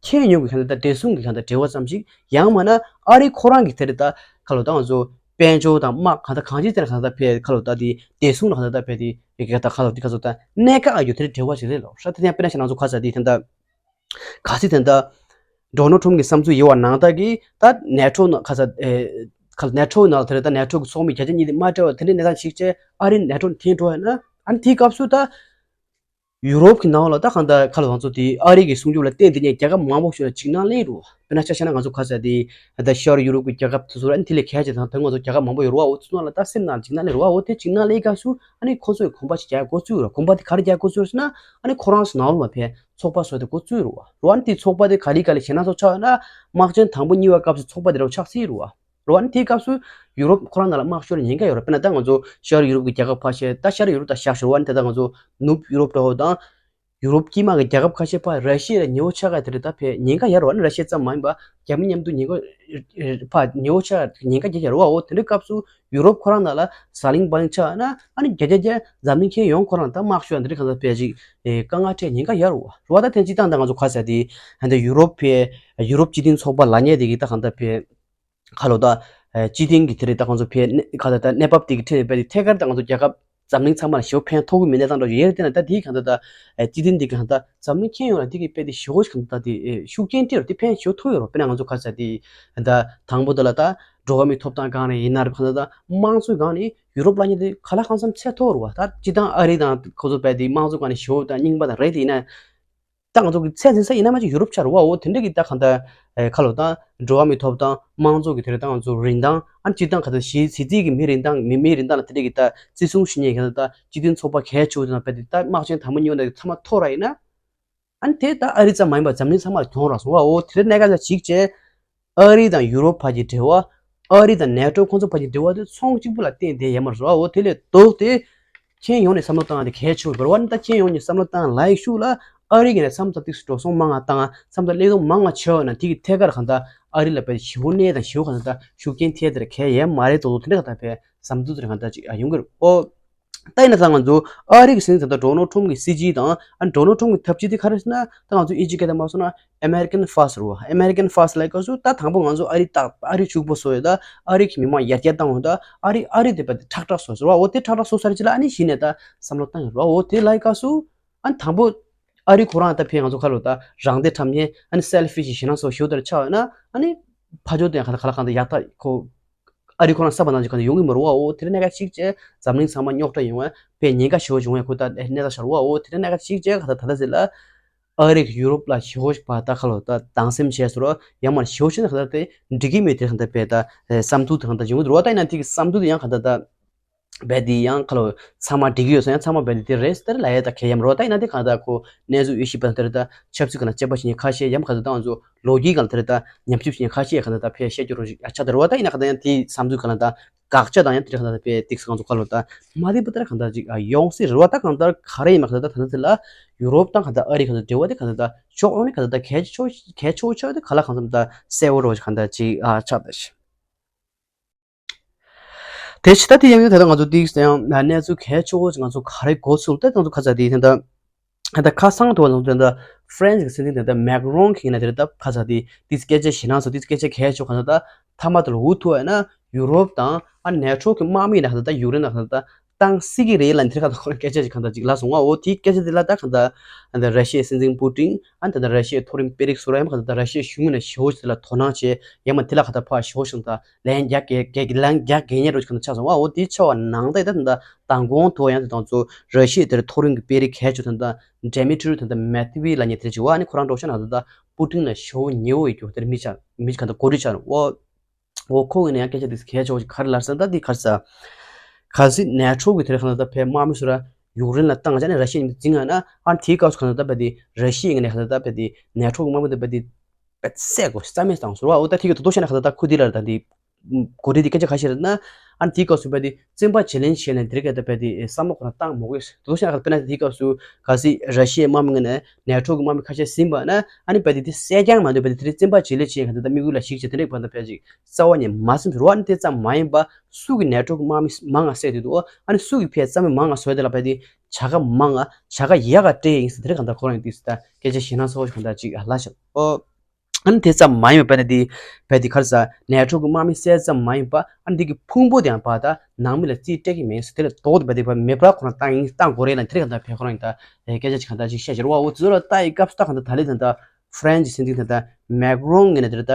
ཁྱེད་ཡོང་གི་གང་ལྟར་བདེ་སྲུང་གི་གང་ལྟར་འབྲེལ་བ་ཙམ་ཞིག་ཡང་མིན་ན་ཨ་རི་ཁོ་རང་གི་དེ་རེད་ད་ག་ལོ་ད་ང་ཚོ་དཔལ་འབྱོར་དང་དམག་གང་ལྟར་གང་ཅིའི་དེར་གང་ལྟར་ཕེ་ག་ལོ་ད་དེ་བདེ་སྲུང་ལ་གང་ལྟར་ཕེ་དེ་ག་ད་ག་ལོ་དེ་ག་ཚོ་ད་གནད་འགག་ཨ་ཡོད་དེ་རེད་འབྲེལ་བ་ཞིག་རེད་ལོ་ཧྲ་དེ་ཡང་དཔེར་ན་ཞིག་ང་ཚོ་ག་ས་དེ་དེ་ད་ག་སི་དེ་ད་ཌོ་ནལ་ཊམ་གི་བསམ་ཚུལ་ཡོད་པ་ནང་ལྟར་གི་ད་ནེ་ཊོ་ནང་ག་ས་ཨེ་ག་ནེ་ཊོ་ནང་དེ་རེད་ད་ནེ་ཊོ་གི་ཚོགས་མི་བརྒྱ་ཆ་གཉིས་དེ་མ་སྤྲད་པ་དེ་འདྲའི་གནས་སྟངས་ཤིག་བྱས་ཨ་རི་ནེ་ཊོ་ནས་འཐེན་འགྲོ་ཡ་ན་ཨ་ནི་དེའི་སྐབས་སུ་ད། ཡུ་རོབ་ཀྱི་ནང་ལ་ད་གང་ལྟར་ཁ་ལོ་ང་ཚོ་དེ་ཨ་རི་གི་སྲུང་སྐྱོབ་ལ་བརྟེན་དེ་ནས་རྒྱལ་ཁབ་མང་པོ་ཞིག་ལ་འཇིགས་སྣང་སླེབས་འགྲོ། དཔེར་ན་ཆ་བཞག་ན་ང་ཚོ་ག་ས་དེ་ད་ཤར་ཡུ་རོབ་ཀྱི་རྒྱལ་ཁབ་དེ་ཚོ་ལ་ཨ་ནི་དེ་ལས་གལ་ཆེ་དང་ད་ང་ཚོ་རྒྱལ་ཁབ་མང་པོ་ཡོད་རེད་བ། འོ་ཚོ་ནང་ལ་ད་སེམས་ནང་འཇིགས་སྣང་སླེབས་རེད་བ། འོ་དེ་འཇིགས་སྣང་སླེབས་སྐབས་སུ་ཨ་ནི་ཁོ་ཚོས་གོམ་པ་ཞིག་རྒྱག་འགོ་བཙུགས་རེད། གོམ་པ་དེ་ག་རེ་རྒྱག་འགོ་བཙུགས་རེད་ཟེར་ན་ཨ་ནི་ཁོ་རང་ཚོ་ནང་ལོགས་ལ་ཕེ་ཚོགས་པ་བཟོས་ཏེ་འགོ་བཙུགས་རེད་བ། རེད་བ། ཨ་ནི་དེ་ཚོགས་པ་དེ་ག་ལེ་ག་ལེ་ཞེད་སྣང་ཚོ་ཆགས་ཡོད་ན་དམག་ཆེན་དང་པོ་གཉིས་པའི་སྐབས་སུ་ཚོགས་པ་དེ་རུ་ཆགས་སྲིད་རེད་བ། རེད་བ། ཨ་ནི་དེའི་སྐབས་སུ་ཡུ་རོབ་ཁོ་རང་ནང་ལ་དམག་ཤོར་ཉེན་ཁ་ཡོད་རེད། དཔེར་ན་ད་ང་ཚོ་ཤར་ཡུ་རོབ་ཀྱི་རྒྱལ་ཁབ་ཁ་ཤས་ད་ཤར་ཡུ་རོབ་ད་བཞག་ཞོར་བ་ནི་དེ་ད་ང་ཚོ་ནུབ་ཡུ་རོབ་འདྲ་བོ་དང་ཡུ་རོབ་དཀྱིལ་མ་གི་རྒྱལ་ཁབ་ཁ་ཤས་ཕར་ར་ཤི་ཡ་ལ་ཉེ་བོ་ཆགས་ཀ་དེ་རེད། ད་ཕེ་ཉེན་ཁ་ཡོད་རེད་བ། ཨ་ནི་ར་ཤི་ཡ་ཙམ་མ་ཡིན་པ་རྒྱ་མི་མཉམ་དུ་ཉེན་ཁ་ཕར་ཉེ་བོ་ཆགས་ཉེན་ཁ་རྒྱག་ཡོད་རེད་བ། འོ་དེ་འདྲའི་སྐབས་སུ་ཡུ་རོབ་ཁོ་རང་ནང་ལ་ཟ་ལིང་བ་ལིང་ཆགས་ན་ཨ་ནི་རྒྱ་རྒྱ་རྒྱ་འཛམ་གླིང་ཁྱེད་ཡོང་ཁོ་རང་ད་དམག་ཤོར་འདི་འདྲའི་གང་ལྟར་ཕེ་ཅིག་དཀའ་ངལ་འཕྲད་ཉེན་ཁ་ཡོད་རེད་བ། རེད་བ། ད་ཐེངས་གཅིག་ད་ད་ང་ཚོ་ག་ས་དེ་ད་ཡུ་རོབ་ཕེ་ཡུ་རོབ་སྤྱི་མཐུན་ཚོགས་པ་ལབ་མཁན་དེ་གི་ད་གང་ལྟར་ཕེ་ཁ་ལོ་ད། ཨེ་སྤྱི་མཐུན་གྱི་དེ་རིང་ད་ང་ཚོ་ཕན་ཁ་ད་ད་གནས་བབ་དེ་གི་ཁྲིད་ནས་བལ་དེ་ཐད་ཀར་ད་ང་ཚོ་རྒྱལ་ཁབ་འཛམ་གླིང་ཚང་མ་ལ་ཞེ་པོ་ཕན་ཐོགས་ཀྱི་མེད་གནས་སྟངས་འདྲ་ཡོད་རེད། དེ་ན་ད་དེའི་གང་ད་ད་ཨེ་སྤྱི་མཐུན་དེ་གི་གང་ད་འཛམ་གླིང་ཁྱེད་ཡོངས་ལ་དེ་གི་དཔེ་དེ་ཞེ་པོ་ཞིག་གང་ད་ད་དེ་ཨེ་ཤུགས་རྐྱེན་སྤྲད་རོགས་དེ་ཕན་ཞེ་པོ་ཐོགས་ཡོད་རོགས། དཔེར་ན་ང་ཚོ་ག་ས་དེ་ད་དང་པོ་ད་ལ་ད་འགྲོ་བ་མིའི་ཐོབ་ཐང་སྒང་ནས་ཡིན་ན་རེད། གང་ད་ད་དམངས་གཙོའི་སྒང་ནས་ཡུ་རོབ་ལ་ཉེ་དེ་ག་ལ་གང་འཚམ་ཚད་མཐོ་རུ་བ། ད་སྤྱི་བཏང་ཨ་རི་དང་ཁོ་ཚོ་དཔེ་དེ་དམངས་གཙོ་སྒང་ནས་ཞེ་པོ་ད་རྙིང་པ་དང་རེད། དེ་ཡིན་ན། ད་ང་ཚོ་གི་ཚད་འཛིན་ས་ཡིན་ན་མ་གཅིག་ཡུ་རོབ་ཆགས་རེད་བ། འོ་དེ་འདྲ་གི་ད་གང་ལྟར་ཨེ་ཁ་ལོ་ད་འགྲོ་བ་མིའི་ཐོབ་ཐང་དམངས་གཙོ་གི་དེ་རེད། ད་ང་ཚོ་རིན་ཐང་ཨ་སྤྱིར་བཏང་ག་ད་གཞི་གཟི་རྩིས་ཀྱི་མིའི་རིན་ཐང་མི་མིའི་རིན་ཐང་ལ་དེ་འདྲ་གི་ད་བརྩི་སྲུང་ཞུ་མཁན་གང་ལྟར་ད་སྤྱི་མཐུན་ཚོགས་པ་གལ་ཆེ་བོ་དེ་དང་རྦད་དེ་ད་དམག་ཆེན་དང་པོ་གཉིས་པ་འདྲ་གི་ཚང་མ་ཐོར་ར་ཡིན་ན། ཨ་ནི་དེ་ད་ཨ་རི་ཙམ་མ་ཡིན་པར་འཛམ་གླིང་ཚང་མ་ལ་གྱོང་རག་སོང་བ། འོ་དེ་འདྲ་གནད་འགག་ཅིག་བྱས། ཨ་རི་དང་ཡུ་རོབ་བར་གྱི་འབྲེལ་བ། ཨ་རི་དང་ནེ་ཊོ་ཁོང་ཚོ་བར་གྱི་འབྲེལ་བ་དེ་ཚོང་གཅིག་པུ་ལ་བརྟེན་བསྡད་ཡོད་མ་རེད་བ། འོ་དེ་ལས་ལྡོག་སྟེ་ཁྱེད་ཡོངས་ནས་བསམ་བློ་བཏང་ཡ་དེ་གལ་ཆེ་བོ་རེད་བ། ད་ཁྱེད་ཡོངས་ནས་བསམ་བློ་བཏང་ལ་ཡི་ཤུགས་ལ་ཨ་རི་གི་ནས་མཚམས་མཚམས་ཏིག་སུ་འགྲོ་སོང་མང་ང་བཏང་མཚམས་མཚམས་གླེང་སློང་མང་ང་བྱས་ཡོད་ན་དེ་གི་ཐད་ཀར་གང་ལྟར་ཨ་རི་ལ་དཔེ་ཞེ་པོ་གནས་དང་ཞེ་པོ་གང་ལྟར་ཤུགས་རྐྱེན་ཐེབས་དེར་གལ་ཡོད་མ་རེད་དོ་དོ་དེ་འདྲ་གང་ལྟར་དཔེ་བསམ་ཚུལ་དེ་གང་ལྟར་ཅིག་ཡོང་གི་རེད། ཨོ། ད་ཡིན་ན་ད་ང་ཚོ་ཨ་རི་གི་སྲིད་འཛིན་ད་ལྟ་ཌོ་ནལ་ཊམ་གི་སྲིད་ཇུས་དང་ཨ་ཌོ་ནལ་ཊམ་གི་ཐབས་ཇུས་དེ་ག་རེ་ཟེར་ན། ད་ང་ཚོ་ཨིན་ཇི་སྐད་དུ་མ་སོང་ན་American First རེད་བ། American First ལབ་སྐབས་སུ་ད་དང་པོ་ང་ཚོ་ཨ་རི་ཏག་ཨ་རི་ཕྱུག་པོ་བཟོ་ཡོད། ད་ཨ་རི་གི་མི་མང་ཡར་རྒྱས་བཏང་ཡོད། ད་ཨ་རི་ཨ་རི་དེ་བ་དེ་ཁྲག་ཁྲག་བཟོ་ཟེར་བ། འོ་དེ་ཁྲག་ཁྲག་བཟོ་ཚར་རྗེས་ལ་ཨ་ནི་གཞི་ནས་ད་བསམ་བློ་བཏང་ཡོད་རེད་བ། འོ་དེ་ལབ་སྐབས་སུ་ཨ་ནི་དང་པོ་ཨ་རི་ཁོ་རང་ད་ཕན་ང་ཚོ་ཁ་ལོ་ད་རང་བདེ་ཁྲམ་ཉེ་ཨ་ནི་selfish ཞེད་སྣང་ཚོ་ཞེ་པོ་དེར་ཆགས་ཡོད་ན་ཨ་ནི་ཕ་ཇོ་དེ་ཡང་ག་ད་ག་ལ་གང་ད་ཡག་ད་ཁོ། ཨ་རི་ཁོ་རང་བསམ་པ་ནང་བཞིན་གང་ཡོང་གི་མ་རེད་བ། འོ་དེ་འདྲ་གནད་འགག་ཅིག་བྱས་འཛམ་གླིང་ཚང་མ་རྙོག་དྲ་ཡོང་བ་དཔེ་ཉེན་ཁ་ཞེ་པོ་བྱུང་བའི་ཁོ་ད་གནས་སྟངས་ཤར་བ། འོ་དེ་འདྲ་གནད་འགག་ཅིག་བྱས་ག་ད་ད་ད་ཟེར་ལ་ཨ་རི་གི་ཡུ་རོབ་ལ་ཞེ་པོ་ཞིག་བ་ད་ཁ་ལོ་ད་སྡང་སེམས་བྱས་སོ་ར་ཡང་མར་ཞེ་པོ་ཞིག་ན་ག་ད་དེ་འགྲིག་གི་མེད་དེ་ག་ད་དཔེ་ད་བསམ་ཚུལ་དེ་ག་ད་བྱུང་གི་འདུག་རེད་བ། ད་ཡིན་ན་དེ་གི་བསམ་ཚུལ་དེ་ཡང་ག་ད་ད། རྦད་དེ་ཡང་ཁ་ལོ་ཚང་མ་འགྲིག་གི་ཡོད་ས་ཡང་ཚང་མ་རྦད་དེ་དེ་རེད་ཟེར་ལབ་ཡ་ད་གལ་ཡང་མ་རེད་བ། ད་ཡིན་ན་དེ་གང་ལྟར་ཁོ་གནས་ཚུལ་དབྱེ་ཞིབ་པ་དེ་རེད། ད་ཆབ་སྲིད་སྒང་ལ་དཔྱད་པ་བྱེད་མཁན་ཁ་ཤས་ཡང་གང་ལྟར་ད་ང་ཚོ་ལོ་རྒྱུས་སྒང་ལ་དེ་རེད། ད་ཉམས་ཞིབ་བྱེད་མཁན་ཁ་ཤས་ཡང་གང་ལྟར་ད་ཕལ་བཤད་རྒྱུ་རོ་ཞིག་ཆགས་དེ་རེད་བ། ད་ཡིན་ན་གང་ལྟར་ཡང་དེའི་བསམ་ཚུལ་སྒང་ལ་ད་དགག་བྱ་དང་ཡང་དེ་རེད། གང་ལྟར་དཔེ་ཏིག་སང་ཚོ་ཁ་ལོ་ད་མ་བདེ་པོ་དེ་རེད། གང་ལྟར་ཅིག་ཡོང་སྲིད་རེད་བ། ད་གང་ལྟར་ག་རེ་ཡིན་མ་གང་ལྟར་ད་ད་ལྟ་ལ་ཡུ་རོབ་དང་གང་ལྟར་ཨ་རི་གང་ལྟར་འབྲེལ་བ་དེ་གང་ལྟར་ད་ཕྱོགས་ཡོངས་ནས་གང་ལྟར་ད་གལ་ཆེ་གལ་ཆེ་བོ་ཆགས་དེ་ག་ལ་གང་འཚམ་ད་གསལ་བོ་རོ་ཞིག་གང་ལྟར་ཅིག་ཆགས་ད་ཞིག་དེ་ཕྱི་ད་དེ་ཡང་ཡོད། ད་ལྟ་ང་ཚོ་ཏིག་ཡང་གནས་ཚུལ་གལ་ཆེ་བོ་ང་ཚོ་ག་རེ་གོ་ཚུལ་ད་ང་ཚོ་ཁ་ཚ་དེ་ད་ད་ད་ཁ་སང་དུ་ང་ཚོ་ད་ཧྥ་རན་སི་གི་སྲིད་འཛིན་ད་ད་མེག་རོན་གྱི་ཡིན་ན་དེ་ད་ཁ་ཚ་དེ་ཏིག་སྐད་ཆ་ཞེ་ནང་སོ་ཏིག་སྐད་ཆ་གལ་ཆེ་བོ་ག་ད་ད་མཐའ་མ་དུ་ལ་འུ་ཐུག་ཡིན་ན་ཡུ་རོབ་དང་ཨ་ནེ་ཊོ་གི་དམག་མི་ཡིན་ན་ག་ད་ད་ཡུཀ་རེན་ན་ག་ད་ད་བཏང་སྲིད་ཀྱི་རེད་ལབ་དེ་ག་ད་ཁོ་རང་སྐད་ཆ་ཞིག་ག་ད་ཅིག་ལབ་སོང་བ། འོ་དེའི་སྐད་ཆ་དེ་ལ་ད་ག་ད་ད་ར་ཤི་ཡའི་སྲིད་འཛིན་པུ་ཏིན་ཨ་ད་ད་ར་ཤི་ཡའི་མཐོ་རིམ་དཔོན་རིགས་སུ་ར་ཡང་ག་ད་ད་ར་ཤི་ཡའི་གཞུང་ཡིན་ན་ཞེ་བོ་ཞིག་དེ་ལ་དོ་སྣང་བྱས་ཡང་མ་དེ་ལ་ག་ད་ཕར་ཞེ་བོ་ཞིག་ད། ལན་རྒྱག་གེ་གེ་ལན་རྒྱག་གེ་ཉེ་རོ་ཅིག་ག་ད་ཆགས་སོང་བ། འོ་དེ་ཆགས་པ་ནང་ད་ད་ད་མདང་དགོང་དུ་ཡང་དེ་དང་ཚོ་ར་ཤི་ཡའི་དེར་མཐོ་རིམ་གྱི་དཔོན་རིགས་གལ་ཆེ་ད་ད་ཌེ་མི་ཊི་རི་ད་ད་མེད་ཝི་ལབ་མཁན་དེ་ཅིག་བ། ཨ་ནི་ཁོ་རང་འགྲོ་ཤ་ན་ད་ད་པུ་ཏིན་ལ་ཞེ་བོ་ཉེ་བོ་ཡོད་རྒྱུ་དེར་མི་ཆགས་མི་ག་ད་གོ་སྒྲིག་ཆགས་རུང་། འོ་འོ་ཁོ་གི་ནས་ཡང་སྐད་ཆ་དེ་གལ་ཆེ་བོ་ཞིག་ག་རེ་ལབ་ཟེར་ན་ད་དེ་ག་རེ་ཟེར། གལ་སྲིད་ནེ་ཊོ་གི་དེར་ག་ད་ད་ཕའི་དམག་མི་ཚོ་ར་ཡུཀ་རེན་ལ་བཏང་བྱས་ནས་ར་ཤི་ཡ་འཛིང་ཡ་ན་ཨ་ནི་དེའི་སྐབས་སུ་ག་ད་ད་ཕ་དེ་ར་ཤི་ཡའི་ནས་ག་ད་ད་ཕ་དེ་ནེ་ཊོ་གི་དམག་མི་དེ་ཕ་དེ་བསད་དགོས་རྩ་མེད་བཏང་ཟེར་བ། འོ་ད་ཐིག་གི་དོ་དོ་བཤད་ན་ག་ད་ད་ཁུ་དེ་ལ་ད་འདི་ འགོ་ཁྲིད་དེ་སྐད་ཆ་ག་རེ་བཤད་རེད་ན། ཨ་ནི་དེའི་སྐབས་སུ་བས་དེ་བཙན་པ་བརྗེ་ལེན་བྱས་ནས་དེ་རིང་ཁ་སང་བས་དེ་བསམ་བློ་ཁོ་རང་བཏང་མ་དགོས། དེ་ཚོ་ཤ་ཁ་དཔེར་ན་དེའི་སྐབས་སུ་གལ་སྲིད་ར་ཤི་ཡའི་དམག་མི་ངོས་ནས་ནེ་ཊོ་གི་དམག་མི་ཁ་ཤས་ཟིན་པ་ན། ཨ་ནི་བས་དེ་དེ་བསད་རྐྱང་མ་འདུག་བས་དེ་དེ་རིང་བཙན་པ་བརྗེ་ལེན་བྱས་ཁ་སང་ད་དམིགས་ཡུལ་ལ་གཞིགས་བྱས་དེ་འདྲའི་བར་ད་བས་ཅིག་རྩ་བ་ནས་མ་སེམས་སུ་རོ། ཨ་ནི་དེ་ཙམ་མ་ཡིན་པ་སུ་གི་ནེ་ཊོ་གི་དམག་མི་མང་ང་བསད་དུས་འདུག་ཨ་ནི་སུ་གི་ཕས་རྩ་མེད་མང་ང་བཟོས་དེ་ལ་བས་དེ་བྱ་དགའ་མང་ང་བྱ་དགའ་ཡག་ག་སྤྲད་ཡིན་ཟེར་དེ་རིང་ཁ་སང་ད་ཁོ་རང་ཡིན་དུས་ད་སྐད་ཆ་ཞེ་སྣང་ཚ་བོ་ཞིག་ཁ་སང་ད་ཅིག་ལ་ཤག་ཨོ། ཨ་ནི་དེ་ཙམ་མ་ཡིན་པ་བས་ན་དེ་བས་དེ་ཁ་སང་ནེ་ཊོ་གི་དམག་མི་བསད་ཙམ་མ་ཡིན་པ་ཨ་ནི་དེ་གི་ཕུང་པོ་དེའང་བ་ད་ནང་མི་ལ་རྩིས་སྤྲད་ཀྱི་མེད་ཟེར། དེ་ལས་ལྡོག་ཏུ་བས་དེ་བ་མེ་འབར་ཁོ་རང་བཏང་ཡིན་བཏང་དགོས་རེད་ལ་དེ་རིང་ཁ་སང་ད་བས་ཁོ་རང་ཡིན་ད་སྐད་ཆ་ཅིག་ཁ་སང་ད་ཅིག་བཤད་བཞག་རོ། ཨོ་དེ་ཚོ་ལ་ལྟ་ཡི་སྐབས་སུ་ད་ཁ་སང་ད་ད་ལས་ད་ད་ཧྥ་རན་སི་སྲིད་འཛིན་ད་ད་མེག་རོན་ངོས་ནས་དེ་ད་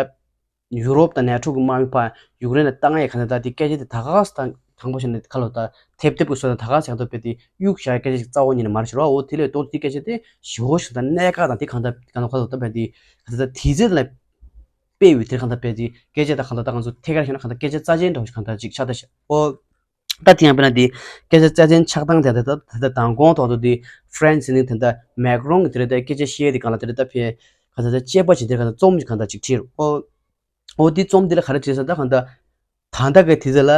ཡུ་རོབ་དང་ནེ་ཊོ་གི་དམག་མི་ཕར་ཡུཀ་རེན་ལ་བཏང་ཡས་ག་ནས་ད་དེ་སྐད་ཆ་དེ་ད་ག་ས་དང་དང་པོ་བྱས་ནས་ཁ་ལོ་ད་ཐེབས་ཐེབས་ཀྱི་སོ་དང་ད་ག་ས་ཡང་ཐོབ་པའི་དེ་གཡུག་བཞག་སྐད་ཆ་ཞིག་རྩ་བོ་ཉིད་ནས་མར་ཤོར་བ། འོ་དེ་ལས་ལྡོག་དེ་སྐད་ཆ་དེ་ཞི་བོ་ཞིག་དང་གནད་འགག་དང་དེ་གང་ལྟར་གང་ལྟར་ཁ་ལོ་ད་བས་དེ་ག་ད་དེ་ཚེ་ལ་དཔེ་ཡོད་དེ་གང་ལྟར་བས་དེ་སྐད་ཆ་ད་གང་ལྟར་ད་ང་ཚོ་ཐད་ཀར་བཤད་ན་གང་ལྟར་སྐད་ཆ་རྩ་ཆེན་འདྲ་བོ་ཞིག་གང་ལྟར་ཅིག་ཆགས་ད་ཤག་འོ། ད་དེ་ཡང་དཔེར་ན་དེ་སྐད་ཆ་རྩ་ཆེན་ཆགས་སྟངས་དེ་ད་ད་ད་མདང་དགོང་ཐོག་ཏུ་དེ་ཧྥ་རན་སི་ནི་དེ་འདྲ་མེག་རོན་གྱི་དེ་རེད་ད་སྐད་ཆ་བཤད་དེ་གང་ལ་དེ་རེད་ད་ཕེ་གང་ལྟར་ད་དཔྱད་པ་བྱེད་དེ་གང་ལྟར་རྩོམ་གྱི་གང་ལྟར་ཅིག་བྲིས་རོགས། ཨོ་དེ་རྩོམ་དེ་ལ་ག་རེ་བྲིས་ཟེར་ད་གང་ལྟར་ད་ལྟ་གི་དེ་ཚེ་ལ་